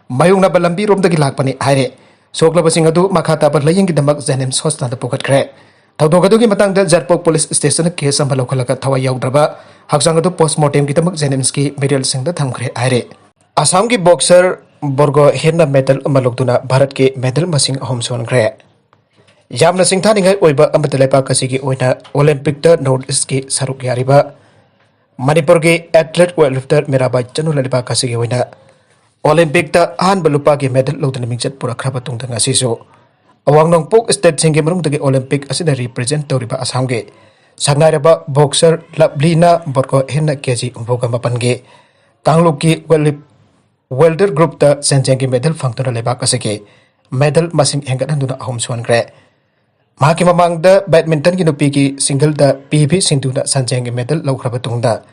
ꯃꯥꯌꯣꯛꯅꯕ ꯂꯝꯕꯤꯔꯣꯝꯗꯒꯤ ꯂꯥꯛꯄꯅꯤ ꯍꯥꯏꯔꯦ꯫ ꯁꯣꯛꯂꯕꯁꯤꯡ ꯑꯗꯨ ꯃꯈꯥ ꯇꯥꯕ ꯂꯥꯌꯦꯡꯒꯤꯗꯃꯛ ꯖꯦꯅꯤꯝꯁ ꯍꯣꯁꯄꯤꯇꯥꯜꯗ ꯄꯨꯈꯠꯈ꯭ꯔꯦ꯫ ꯊꯧꯗꯣꯛ ꯑꯗꯨꯒꯤ ꯃꯇꯥꯡꯗ ꯖꯥꯏꯔꯤꯄꯣꯛ ꯄꯨꯂꯤꯁ ꯁ꯭ꯇꯦꯁꯟꯅ ꯀꯦꯁ ꯑꯃ ꯂꯧꯈꯠꯂꯒ ꯊꯋꯥꯏ ꯌꯥꯎꯗ꯭ꯔꯕ ꯍꯛꯆꯥꯡ ꯑꯗꯨ ꯄꯣꯁꯃꯣꯔꯇꯦꯝꯒꯤꯗꯃꯛ ꯖꯦꯅꯤꯝꯁꯀꯤ ꯃꯤꯔꯦꯜꯁꯤꯡꯗ ꯊꯝꯈ꯭ꯔꯦ ꯍꯥꯏꯔꯦ꯫ ꯑꯁꯥꯝꯒꯤ ꯕꯣꯛꯁꯔ ꯕꯣꯔꯒꯣ ꯍꯦꯟꯅ ꯃꯦꯗꯜ ꯑꯃ ꯂꯧꯗꯨꯅ ꯚꯥꯔꯠꯀꯤ ꯃꯦꯗꯜ ꯃꯁꯤꯡ ꯑꯍꯨꯝ ꯁꯨꯍꯟꯈ꯭ꯔꯦ꯫ ꯌꯥꯝꯅ ꯁꯤꯡꯊꯥꯅꯤꯡꯉꯥꯏ ꯑꯣꯏꯕ ꯑꯃꯗꯤ ꯂꯩꯕꯥꯛ ꯑꯁꯤꯒꯤ ꯑꯣꯏꯅ ꯑꯣꯂꯤꯝꯄꯤꯛꯇ ꯅꯣꯔꯠ ꯏꯁꯀꯤ ꯁꯔꯨꯛ ꯌꯥꯔꯤꯕ ꯃꯅꯤꯄꯨꯔꯒꯤ ꯑꯦꯊꯂꯦꯠ ꯋꯦꯠ ꯂꯤꯐꯇꯔ ꯃꯤꯔꯥꯕꯥꯏ ꯆꯅꯨꯅ ꯂꯩꯕꯥꯛ ꯑꯁꯤꯒꯤ ꯑꯣꯏꯅ ꯑꯣꯂꯤꯝꯄꯤꯛꯇ ꯑꯍꯥꯟꯕ ꯂꯨꯄꯥꯒꯤ ꯃꯦꯗꯜ ꯂꯧꯗꯨꯅ ꯃꯤꯡꯆꯠ ꯄꯨꯔꯛꯈ꯭ꯔꯕ ꯇꯨꯡꯗ ꯉꯁꯤꯁꯨ ꯑꯋꯥꯡ ꯅꯣꯡꯄꯣꯛ ꯁ꯭ꯇꯦꯠꯁꯤꯡꯒꯤ ꯃꯅꯨꯡꯗꯒꯤ ꯑꯣꯂꯤꯝꯄꯤꯛ ꯑꯁꯤꯗ ꯔꯤꯄ꯭ꯔꯖꯦꯟꯠ ꯇꯧꯔꯤꯕ ꯑꯁꯥꯝꯒꯤ ꯁꯛꯅꯥꯏꯔꯕ boxer ꯂꯕꯂꯤꯅ ꯕꯣꯔꯒꯣꯍꯦꯟꯅ ꯀꯦ ꯖꯤ ꯍꯨꯝꯐꯨꯒ ꯃꯥꯄꯟꯒꯤ ꯀꯥꯡꯂꯨꯞꯀꯤ ꯋꯦꯜꯗꯔ ꯒ꯭ꯔꯨꯞꯇ ꯁꯦꯟꯖꯦꯡꯒꯤ ꯃꯦꯗꯜ ꯐꯪꯗꯨꯅ ꯂꯩꯕꯥꯛ ꯑꯁꯤꯒꯤ ꯃꯦꯗꯜ ꯃꯁꯤꯡ ꯍꯦꯟꯒꯠꯍꯟꯗꯨꯅ ꯑꯍꯨꯝ ꯁꯨꯍꯟꯈ꯭ꯔꯦ꯫ ꯃꯍꯥꯛꯀꯤ ꯃꯃꯥꯡꯗ badmintonꯒꯤ ꯅꯨꯄꯤꯒꯤ singleꯗ ꯄꯤ ꯚꯤ ꯁꯤꯟꯙꯨꯅ ꯁꯦꯟꯖꯦꯡꯒꯤ ꯃꯦꯗꯜ ꯂꯧꯈ꯭ꯔꯕ ꯇꯨꯡꯗ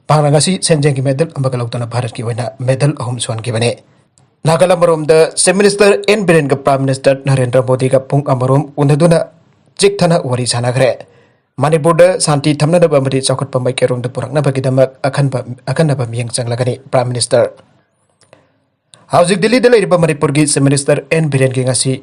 ꯃꯍꯥꯛꯅ ꯉꯁꯤ ꯁꯦꯟꯖꯦꯡꯒꯤ ꯃꯦꯗꯜ ꯑꯃꯒ ꯂꯧꯗꯨꯅ ꯚꯥꯔꯠꯀꯤ ꯑꯣꯏꯅ ꯃꯦꯗꯜ ꯑꯍꯨꯝ ꯁꯨꯍꯟꯈꯤꯕꯅꯤ꯫ ꯅꯥꯒꯥꯂꯦꯟ ꯑꯃꯔꯣꯝꯗ Chief Minister ꯑꯦꯟ ꯕꯤꯔꯦꯟꯒ Prime Minister ꯅꯔꯦꯟꯗ꯭ꯔ ꯃꯣꯗꯤꯒ ꯄꯨꯡ ꯑꯃꯔꯣꯝ ꯎꯅꯗꯨꯅ ꯆꯤꯛꯊꯅ ꯋꯥꯔꯤ ꯁꯥꯟꯅꯈ꯭ꯔꯦ꯫ ꯃꯅꯤꯄꯨꯔꯗ ꯁꯥꯟꯇꯤ ꯊꯝꯅꯅꯕ ꯑꯃꯗꯤ ꯆꯥꯎꯈꯠꯄ ꯃꯥꯏꯀꯩꯔꯣꯝꯗ ꯄꯨꯔꯛꯅꯕꯒꯤꯗꯃꯛ ꯑꯈꯟꯕ, ꯑꯈꯟꯅꯕ ꯃꯤꯠꯌꯦꯡ ꯆꯪꯂꯒꯅꯤ Prime Minister꯫ ꯍꯧꯖꯤꯛ ꯗꯤꯜꯂꯤꯗ ꯂꯩꯔꯤꯕ ꯃꯅꯤꯄꯨꯔꯒꯤ Chief Minister ꯑꯦꯟ ꯕꯤꯔꯦꯟꯒꯤ ꯉꯁꯤ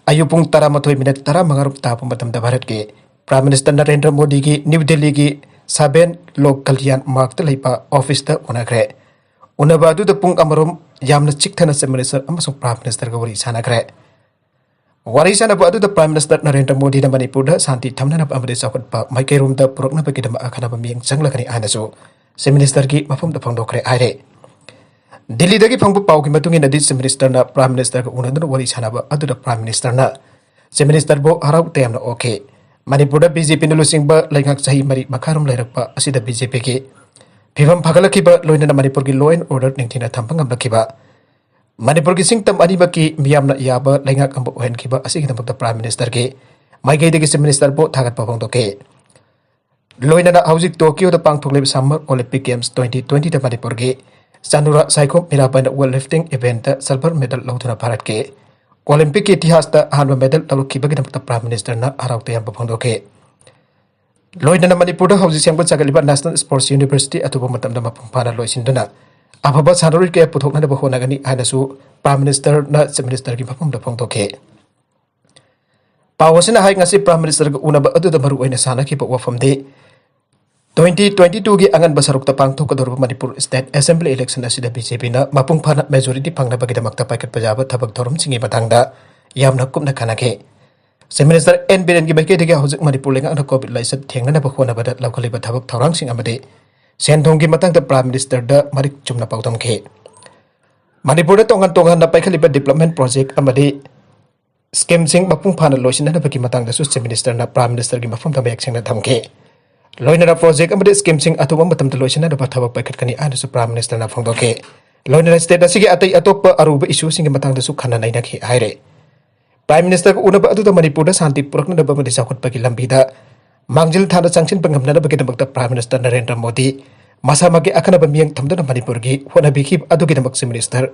ꯑꯌꯨꯛ ꯄꯨꯡ ꯇꯔꯥꯃꯥꯊꯣꯏ ꯃꯤꯅꯠ ꯇꯔꯥꯃꯉꯥ ꯇꯥꯕ ꯃꯇꯝꯗ ꯚꯥꯔꯠꯀꯤ Prime Minister ꯅꯔꯦꯟꯗ꯭ꯔ ꯃꯣꯗꯤꯒꯤ ꯅ꯭ꯌꯨ ꯗꯤꯜꯂꯤꯒꯤ ꯁꯕꯦꯟ ꯂꯣꯛ ꯀꯜꯌꯥꯟ ꯃꯥꯔꯒꯇ ꯂꯩꯕ officeꯇ ꯎꯅꯈ꯭ꯔꯦ꯫ ꯎꯅꯕ ꯑꯗꯨꯗ ꯄꯨꯡ ꯑꯃꯔꯣꯝ ꯌꯥꯝꯅ ꯆꯤꯛꯊꯅ Chief Minister ꯑꯃꯁꯨꯡ Prime Ministerꯒ ꯋꯥꯔꯤ ꯁꯥꯟꯅꯈ꯭ꯔꯦ꯫ ꯋꯥꯔꯤ ꯁꯥꯟꯅꯕ ꯑꯗꯨꯗ Prime Minister ꯅꯔꯦꯟꯗ꯭ꯔ ꯃꯣꯗꯤꯅ ꯃꯅꯤꯄꯨꯔꯗ ꯁꯥꯟꯇꯤ ꯊꯝꯅꯅꯕ ꯑꯃꯗꯤ ꯆꯥꯎꯈꯠꯄ ꯃꯥꯏꯀꯩꯔꯣꯝꯗ ꯄꯨꯔꯛꯅꯕꯒꯤꯗꯃꯛ ꯑꯈꯟꯅꯕ ꯃꯤꯠꯌꯦꯡ ꯆꯪꯂꯒꯅꯤ ꯍꯥꯏꯅꯁꯨ Chief Ministerꯒꯤ ꯃꯐꯝꯗ ꯐꯣꯡꯗꯣꯛꯈ꯭ꯔꯦ ꯍꯥꯏꯔꯦ꯫ ꯗꯤꯜꯂꯤꯗꯒꯤ ꯐꯪꯕ ꯄꯥꯎꯒꯤ ꯃꯇꯨꯡ ꯏꯟꯅꯗꯤ Chief Ministerꯅ Prime Ministerꯒ ꯎꯅꯗꯨꯅ ꯋꯥꯔꯤ ꯁꯥꯟꯅꯕ ꯑꯗꯨꯗ Prime Ministerꯅ Chief Ministerꯕꯨ ꯍꯔꯥꯎ ꯇꯌꯥꯝꯅ ꯑꯣꯛꯈꯤ꯫ ꯃꯅꯤꯄꯨꯔꯗ ꯕꯤ ꯖꯦ ꯄꯤꯅ ꯂꯨꯆꯤꯡꯕ ꯂꯩꯉꯥꯛ ꯆꯍꯤ ꯃꯔꯤ ꯃꯈꯥꯔꯣꯝ ꯂꯩꯔꯛꯄ ꯑꯁꯤꯗ ꯕꯤ ꯖꯦ ꯄꯤꯒꯤ ꯐꯤꯕꯝ ꯐꯒꯠꯂꯛꯈꯤꯕ ꯂꯣꯏꯅꯅ ꯃꯅꯤꯄꯨꯔꯒꯤ law and order ꯅꯤꯡꯊꯤꯅ ꯊꯝꯕ ꯉꯝꯂꯛꯈꯤꯕ, ꯃꯅꯤꯄꯨꯔꯒꯤ ꯁꯤꯡꯇꯝ ꯑꯅꯤꯃꯛꯀꯤ ꯃꯤꯌꯥꯝꯅ ꯌꯥꯕ ꯂꯩꯉꯥꯛ ꯑꯃ ꯑꯣꯏꯍꯟꯈꯤꯕ ꯑꯁꯤꯒꯤꯗꯃꯛꯇ Prime Ministerꯒꯤ ꯃꯥꯏꯀꯩꯗꯒꯤ Chief Ministerꯕꯨ ꯊꯥꯒꯠꯄ ꯐꯣꯡꯗꯣꯛꯈꯤ꯫ ꯂꯣꯏꯅꯅ ꯍꯧꯖꯤꯛ ꯇꯣꯀꯤꯌꯣꯗ ꯄꯥꯡꯊꯣꯛꯂꯤꯕ Summer Olympic Games twenty twentyꯗ ꯃꯅꯤꯄꯨꯔꯒꯤ ꯆꯅꯨꯔꯥ ꯁꯥꯏꯈꯣꯝ ꯃꯤꯔꯥꯕꯥꯏꯅ weightlifting eventꯇ silver medal ꯂꯧꯗꯨꯅ ꯚꯥꯔꯠꯀꯤ Olympicꯀꯤ ꯏꯇꯤꯍꯥꯁꯇ ꯑꯍꯥꯟꯕ medal ꯂꯧꯔꯛꯈꯤꯕꯒꯤꯗꯃꯛꯇ Prime Ministerꯅ ꯍꯔꯥꯎ ꯇꯌꯥꯝꯕ ꯐꯣꯡꯗꯣꯛꯈꯤ꯫ ꯂꯣꯏꯅꯅ ꯃꯅꯤꯄꯨꯔꯗ ꯍꯧꯖꯤꯛ ꯁꯦꯝꯒꯠ ꯁꯥꯒꯠꯂꯤꯕ National Sports University ꯑꯊꯨꯕ ꯃꯇꯝꯗ ꯃꯄꯨꯡ ꯐꯥꯅ ꯂꯣꯏꯁꯤꯟꯗꯨꯅ ꯑꯐꯕ ꯁꯥꯟꯅꯔꯣꯏ ꯀꯌꯥ ꯄꯨꯊꯣꯛꯅꯅꯕ ꯍꯣꯠꯅꯒꯅꯤ ꯍꯥꯏꯅꯁꯨ Prime Ministerꯅ Chief Ministerꯒꯤ ꯃꯐꯝꯗ ꯐꯣꯡꯗꯣꯛꯈꯤ꯫ ꯄꯥꯎ ꯑꯁꯤꯅ ꯍꯥꯏ ꯉꯁꯤ Prime Ministerꯒ ꯎꯅꯕ ꯑꯗꯨꯗ ꯃꯔꯨꯑꯣꯏꯅ ꯁꯥꯟꯅꯈꯤꯕ ꯋꯥꯐꯝꯗꯤ twenty twenty twoꯒꯤ ꯑꯉꯟꯕ ꯁꯔꯨꯛꯇ ꯄꯥꯡꯊꯣꯛꯀꯗꯧꯔꯤꯕ ꯃꯅꯤꯄꯨꯔ State Assembly election ꯑꯁꯤꯗ ꯕꯤ ꯖꯦ ꯄꯤꯅ ꯃꯄꯨꯡ ꯐꯥꯅ majority ꯐꯪꯅꯕꯒꯤꯗꯃꯛꯇ ꯄꯥꯏꯈꯠꯄ ꯌꯥꯕ ꯊꯕꯛ ꯊꯧꯔꯝꯁꯤꯡꯒꯤ ꯃꯇꯥꯡꯗ ꯌꯥꯝꯅ ꯀꯨꯞꯅ ꯈꯟꯅꯈꯤ꯫ Chief Minister ꯑꯦꯟ ꯕꯤꯔꯦꯟꯒꯤ ꯃꯥꯏꯀꯩꯗꯒꯤ ꯍꯧꯖꯤꯛ ꯃꯅꯤꯄꯨꯔ ꯂꯩꯉꯥꯛꯅ COVID ꯂꯥꯏꯆꯠ ꯊꯦꯡꯅꯅꯕ ꯍꯣꯠꯅꯕꯗ ꯂꯧꯈꯠꯂꯤꯕ ꯊꯕꯛ ꯊꯧꯔꯥꯡꯁꯤꯡ ꯑꯃꯗꯤ ꯁꯦꯟ ꯊꯨꯝꯒꯤ ꯃꯇꯥꯡꯗ Prime Ministerꯗ ꯃꯔꯤꯛ ꯆꯨꯝꯅ ꯄꯥꯎꯗꯝꯈꯤ꯫ ꯃꯅꯤꯄꯨꯔꯗ ꯇꯣꯉꯥꯟ ꯇꯣꯉꯥꯟꯅ ꯄꯥꯏꯈꯠꯂꯤꯕ development project ꯑꯃꯗꯤ ꯁ꯭ꯀꯤꯝꯁꯤꯡ ꯃꯄꯨꯡ ꯐꯥꯅ ꯂꯣꯏꯁꯤꯟꯅꯅꯕꯒꯤ ꯃꯇꯥꯡꯗꯁꯨ ꯆꯤꯐ ꯃꯤꯅꯤꯁꯇꯔꯅ ꯄ꯭ꯔꯥꯏꯝ ꯃꯤꯅꯤꯁꯇꯔꯒꯤ ꯃꯐꯝꯗ ꯃꯌꯦꯛ ꯁꯦꯡꯅ ꯊꯝꯈꯤ꯫ ꯂꯣꯏꯅꯔ ꯄ꯭ꯔꯣꯖꯦꯛ ꯑꯃꯗꯤ ꯁ꯭ꯀꯤꯝꯁꯤꯡ ꯑꯊꯨꯕ ꯃꯇꯝꯗ ꯂꯣꯏꯁꯤꯟꯅꯅꯕ ꯊꯕꯛ ꯄꯥꯏꯈꯠꯀꯅꯤ ꯍꯥꯏꯅꯁꯨ ꯄ꯭ꯔꯥꯏꯝ ꯃꯤꯅꯤꯁꯇꯔꯅ ꯐꯣꯡꯗꯣꯛꯈꯤ꯫ ꯂꯣꯏꯅꯅ ꯁ꯭ꯇꯦꯠ ꯑꯁꯤꯒꯤ ꯑꯇꯩ ꯑꯇꯣꯞꯄ ꯑꯔꯨꯕ ꯏꯁꯨꯁꯤꯡꯒꯤ ꯃꯇꯥꯡꯗꯁꯨ ꯈꯟꯅ ꯅꯩꯅꯈꯤ ꯍꯥꯏꯔꯦ꯫ ꯄ꯭ꯔꯥꯏꯝ ꯃꯤꯅꯤꯁꯇꯔꯒ ꯎꯅꯕ ꯑꯗꯨꯗ ꯃꯅꯤꯄꯨꯔꯗ ꯁꯥꯟꯇꯤ ꯄꯨꯔꯛꯅꯅꯕ ꯑꯃꯗꯤ ꯆꯥꯎꯈꯠꯄꯒꯤ ꯂꯝꯕꯤꯗ ꯃꯥꯡꯖꯤꯜ ꯊꯥꯅ ꯆꯪꯁꯤꯟꯕ ꯉꯝꯅꯅꯕꯒꯤꯗꯃꯛꯇ ꯄ꯭ꯔꯥꯏꯝ ꯃꯤꯅꯤꯁꯇꯔ ꯅꯔꯦꯟꯗ꯭ꯔ ꯃꯣꯗꯤ ꯃꯁꯥꯃꯛꯀꯤ ꯑꯈꯟꯅꯕ ꯃꯤꯠꯌꯦꯡ ꯊꯝꯗꯨꯅ ꯃꯅꯤꯄꯨꯔꯒꯤ ꯍꯣꯠꯅꯕꯤꯈꯤꯕ ꯑꯗꯨꯒꯤꯗꯃꯛ ꯆꯤꯐ ꯃꯤꯅꯤꯁꯇꯔ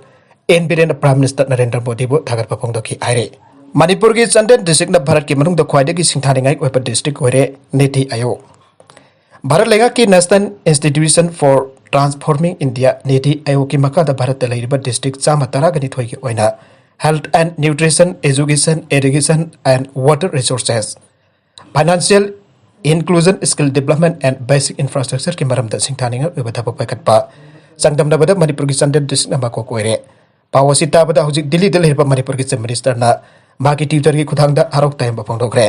ꯑꯦꯟ ꯕꯤꯔꯦꯟꯅ ꯄ꯭ꯔꯥꯏꯝ ꯃꯤꯅꯤꯁꯇꯔ ꯅꯔꯦꯟꯗ꯭ꯔ ꯃꯣꯗꯤꯕꯨ ꯊꯥꯒꯠꯄ ꯐꯣꯡꯗꯣꯛꯈꯤ ꯍꯥꯏꯔꯤ꯫ ꯃꯅꯤꯄꯨꯔꯒꯤ ꯆꯥꯟꯗꯦꯜ ꯗꯤꯁꯇ꯭ꯔꯤꯛꯅ ꯚꯥꯔꯠꯀꯤ ꯃꯅꯨꯡꯗ ꯈ꯭ꯋꯥꯏꯗꯒꯤ ꯁꯤꯡꯊꯥꯅꯤꯡꯉꯥꯏ ꯑꯣꯏꯕ ꯗꯤꯁꯇ꯭ꯔꯤꯛ ꯑꯣꯏꯔꯦ꯫ ꯅꯤꯇꯤ ꯑꯥꯌꯣꯒ, ꯚꯥꯔꯠ ꯂꯩꯉꯥꯛꯀꯤ National Institution for Transforming India, ꯅꯤꯇꯤ ꯑꯥꯌꯣꯒꯀꯤ ꯃꯈꯥꯗ ꯚꯥꯔꯠꯇ ꯂꯩꯔꯤꯕ ꯗꯤꯁꯇ꯭ꯔꯤꯛ ꯆꯥꯝꯃ ꯇꯔꯥꯒ ꯅꯤꯊꯣꯏꯒꯤ ꯑꯣꯏꯅ health and nutrition, education, irrigation and water resources, financial inclusion, skill development and basic infrastructureꯒꯤ ꯃꯔꯝꯗ ꯁꯤꯡꯊꯥꯅꯤꯡꯉꯥꯏ ꯑꯣꯏꯕ ꯊꯕꯛ ꯄꯥꯏꯈꯠꯄ ꯆꯥꯡꯗꯝꯅꯕꯗ ꯃꯅꯤꯄꯨꯔꯒꯤ ꯆꯥꯟꯗꯦꯜ ꯗꯤꯁꯇ꯭ꯔꯤꯛꯅ ꯃꯀꯣꯛ ꯑꯣꯏꯔꯦ꯫ ꯄꯥꯎ ꯑꯁꯤ ꯇꯥꯕꯗ ꯍꯧꯖꯤꯛ ꯗꯤꯜꯂꯤꯗ ꯂꯩꯔꯤꯕ ꯃꯅꯤꯄꯨꯔꯒꯤ ꯆꯤꯐ ꯃꯤꯅꯤꯁꯇꯔꯅ ꯃꯍꯥꯛꯀꯤ ꯇ꯭ꯋꯤꯇꯔꯒꯤ ꯈꯨꯠꯊꯥꯡꯗ ꯍꯔꯥꯎ ꯇꯌꯥꯝꯕ ꯐꯣꯡꯗꯣꯛꯈ꯭ꯔꯦ꯫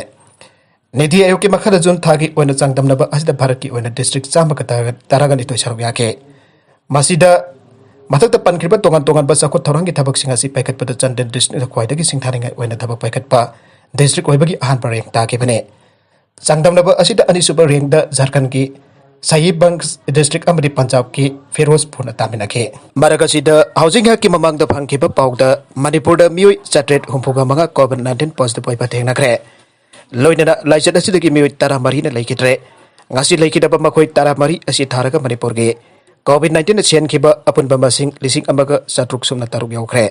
ꯅꯤꯇꯤ ꯑꯥꯌꯣꯒꯀꯤ ꯃꯈꯥꯗ ꯖꯨꯟ ꯊꯥꯒꯤ ꯑꯣꯏꯅ ꯆꯥꯡꯗꯝꯅꯕ ꯑꯁꯤꯗ ꯚꯥꯔꯠꯀꯤ ꯑꯣꯏꯅ ꯗꯤꯁꯇ꯭ꯔꯤꯛ ꯆꯥꯝꯃꯒ ꯇꯔꯥꯒ ꯅꯤꯊꯣꯏ ꯁꯔꯨꯛ ꯌꯥꯈꯤ꯫ ꯃꯁꯤꯗ ꯃꯊꯛꯇ ꯄꯟꯈ꯭ꯔꯤꯕ ꯇꯣꯉꯥꯟ ꯇꯣꯉꯥꯟꯕ ꯆꯥꯎꯈꯠ ꯊꯧꯔꯥꯡꯒꯤ ꯊꯕꯛꯁꯤꯡ ꯑꯁꯤ ꯄꯥꯏꯈꯠꯄꯗ ꯆꯥꯟꯗꯦꯜ ꯗꯤꯁꯇ꯭ꯔꯤꯛꯅ ꯈ꯭ꯋꯥꯏꯗꯒꯤ ꯁꯤꯡꯊꯥꯅꯤꯡꯉꯥꯏ ꯑꯣꯏꯅ ꯊꯕꯛ ꯄꯥꯏꯈꯠꯄ ꯗꯤꯁꯇ꯭ꯔꯤꯛ ꯑꯣꯏꯕꯒꯤ ꯑꯍꯥꯟꯕ ꯔꯦꯡ ꯇꯥꯈꯤꯕꯅꯤ꯫ ꯆꯥꯡꯗꯝꯅꯕ ꯑꯁꯤꯗ ꯑꯅꯤꯁꯨꯕ ꯔꯦꯡꯗ ꯖꯥꯔꯈꯟꯒꯤ ꯁꯍꯤꯕꯒꯟꯖ ꯗꯤꯁꯇ꯭ꯔꯤꯛ ꯑꯃꯗꯤ ꯄꯟꯖꯥꯕꯀꯤ ꯐꯤꯔꯣꯖꯄꯨꯔꯅ ꯇꯥꯃꯤꯟꯅꯈꯤ꯫ ꯃꯔꯛ ꯑꯁꯤꯗ ꯍꯧꯖꯤꯛ ꯉꯥꯏꯍꯥꯛꯀꯤ ꯃꯃꯥꯡꯗ ꯐꯪꯈꯤꯕ ꯄꯥꯎꯗ ꯃꯅꯤꯄꯨꯔꯗ ꯃꯤꯑꯣꯏ ꯆꯥꯇ꯭ꯔꯦꯠ ꯍꯨꯝꯐꯨꯒ ꯃꯉꯥ COVID nineteen positive ꯑꯣꯏꯕ ꯊꯦꯡꯅꯈ꯭ꯔꯦ꯫ ꯂꯣꯏꯅꯅ ꯂꯥꯏꯆꯠ ꯑꯁꯤꯗꯒꯤ ꯃꯤꯑꯣꯏ ꯇꯔꯥꯃꯔꯤꯅ ꯂꯩꯈꯤꯗ꯭ꯔꯦ꯫ ꯉꯁꯤ ꯂꯩꯈꯤꯗꯕ ꯃꯈꯣꯏ ꯇꯔꯥꯃꯔꯤ ꯑꯁꯤ ꯊꯥꯔꯒ ꯃꯅꯤꯄꯨꯔꯒꯤ COVID nineteenꯅ ꯁꯤꯍꯟꯈꯤꯕ ꯑꯄꯨꯟꯕ ꯃꯁꯤꯡ ꯂꯤꯁꯤꯡ ꯑꯃꯒ ꯆꯥꯇ꯭ꯔꯨꯛ ꯁꯨꯞꯅ ꯇꯔꯨꯛ ꯌꯧꯈ꯭ꯔꯦ꯫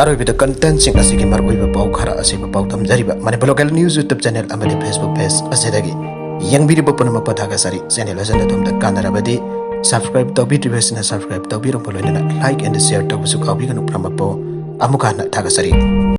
ꯑꯔꯣꯏꯕꯗ contentꯁꯤꯡ ꯑꯁꯤꯒꯤ ꯃꯔꯨꯑꯣꯏꯕ ꯄꯥꯎ ꯈꯔ ꯑꯁꯤꯕꯨ ꯄꯥꯎꯗꯝꯖꯔꯤꯕ Manipur Local News YouTube channel ꯑꯃꯗꯤ Facebook page ꯑꯁꯤꯗꯒꯤ ꯌꯦꯡꯕꯤꯔꯤꯕ ꯄꯨꯝꯅꯃꯛꯄꯨ ꯊꯥꯒꯠꯆꯔꯤ꯫ Channel ꯑꯁꯤꯅ ꯑꯗꯣꯝꯗ ꯀꯥꯟꯅꯔꯕꯗꯤ subscribe ꯇꯧꯕꯤꯗ꯭ꯔꯤꯕꯁꯤꯅ subscribe ꯇꯧꯕꯤꯔꯝꯕ ꯂꯣꯏꯅꯅ like and share ꯇꯧꯕꯁꯨ ꯀꯥꯎꯕꯤꯒꯅꯨ꯫ ꯄꯨꯝꯅꯃꯛꯄꯨ ꯑꯃꯨꯛꯀ ꯍꯟꯅ ꯊꯥꯒꯠꯆꯔꯤ꯫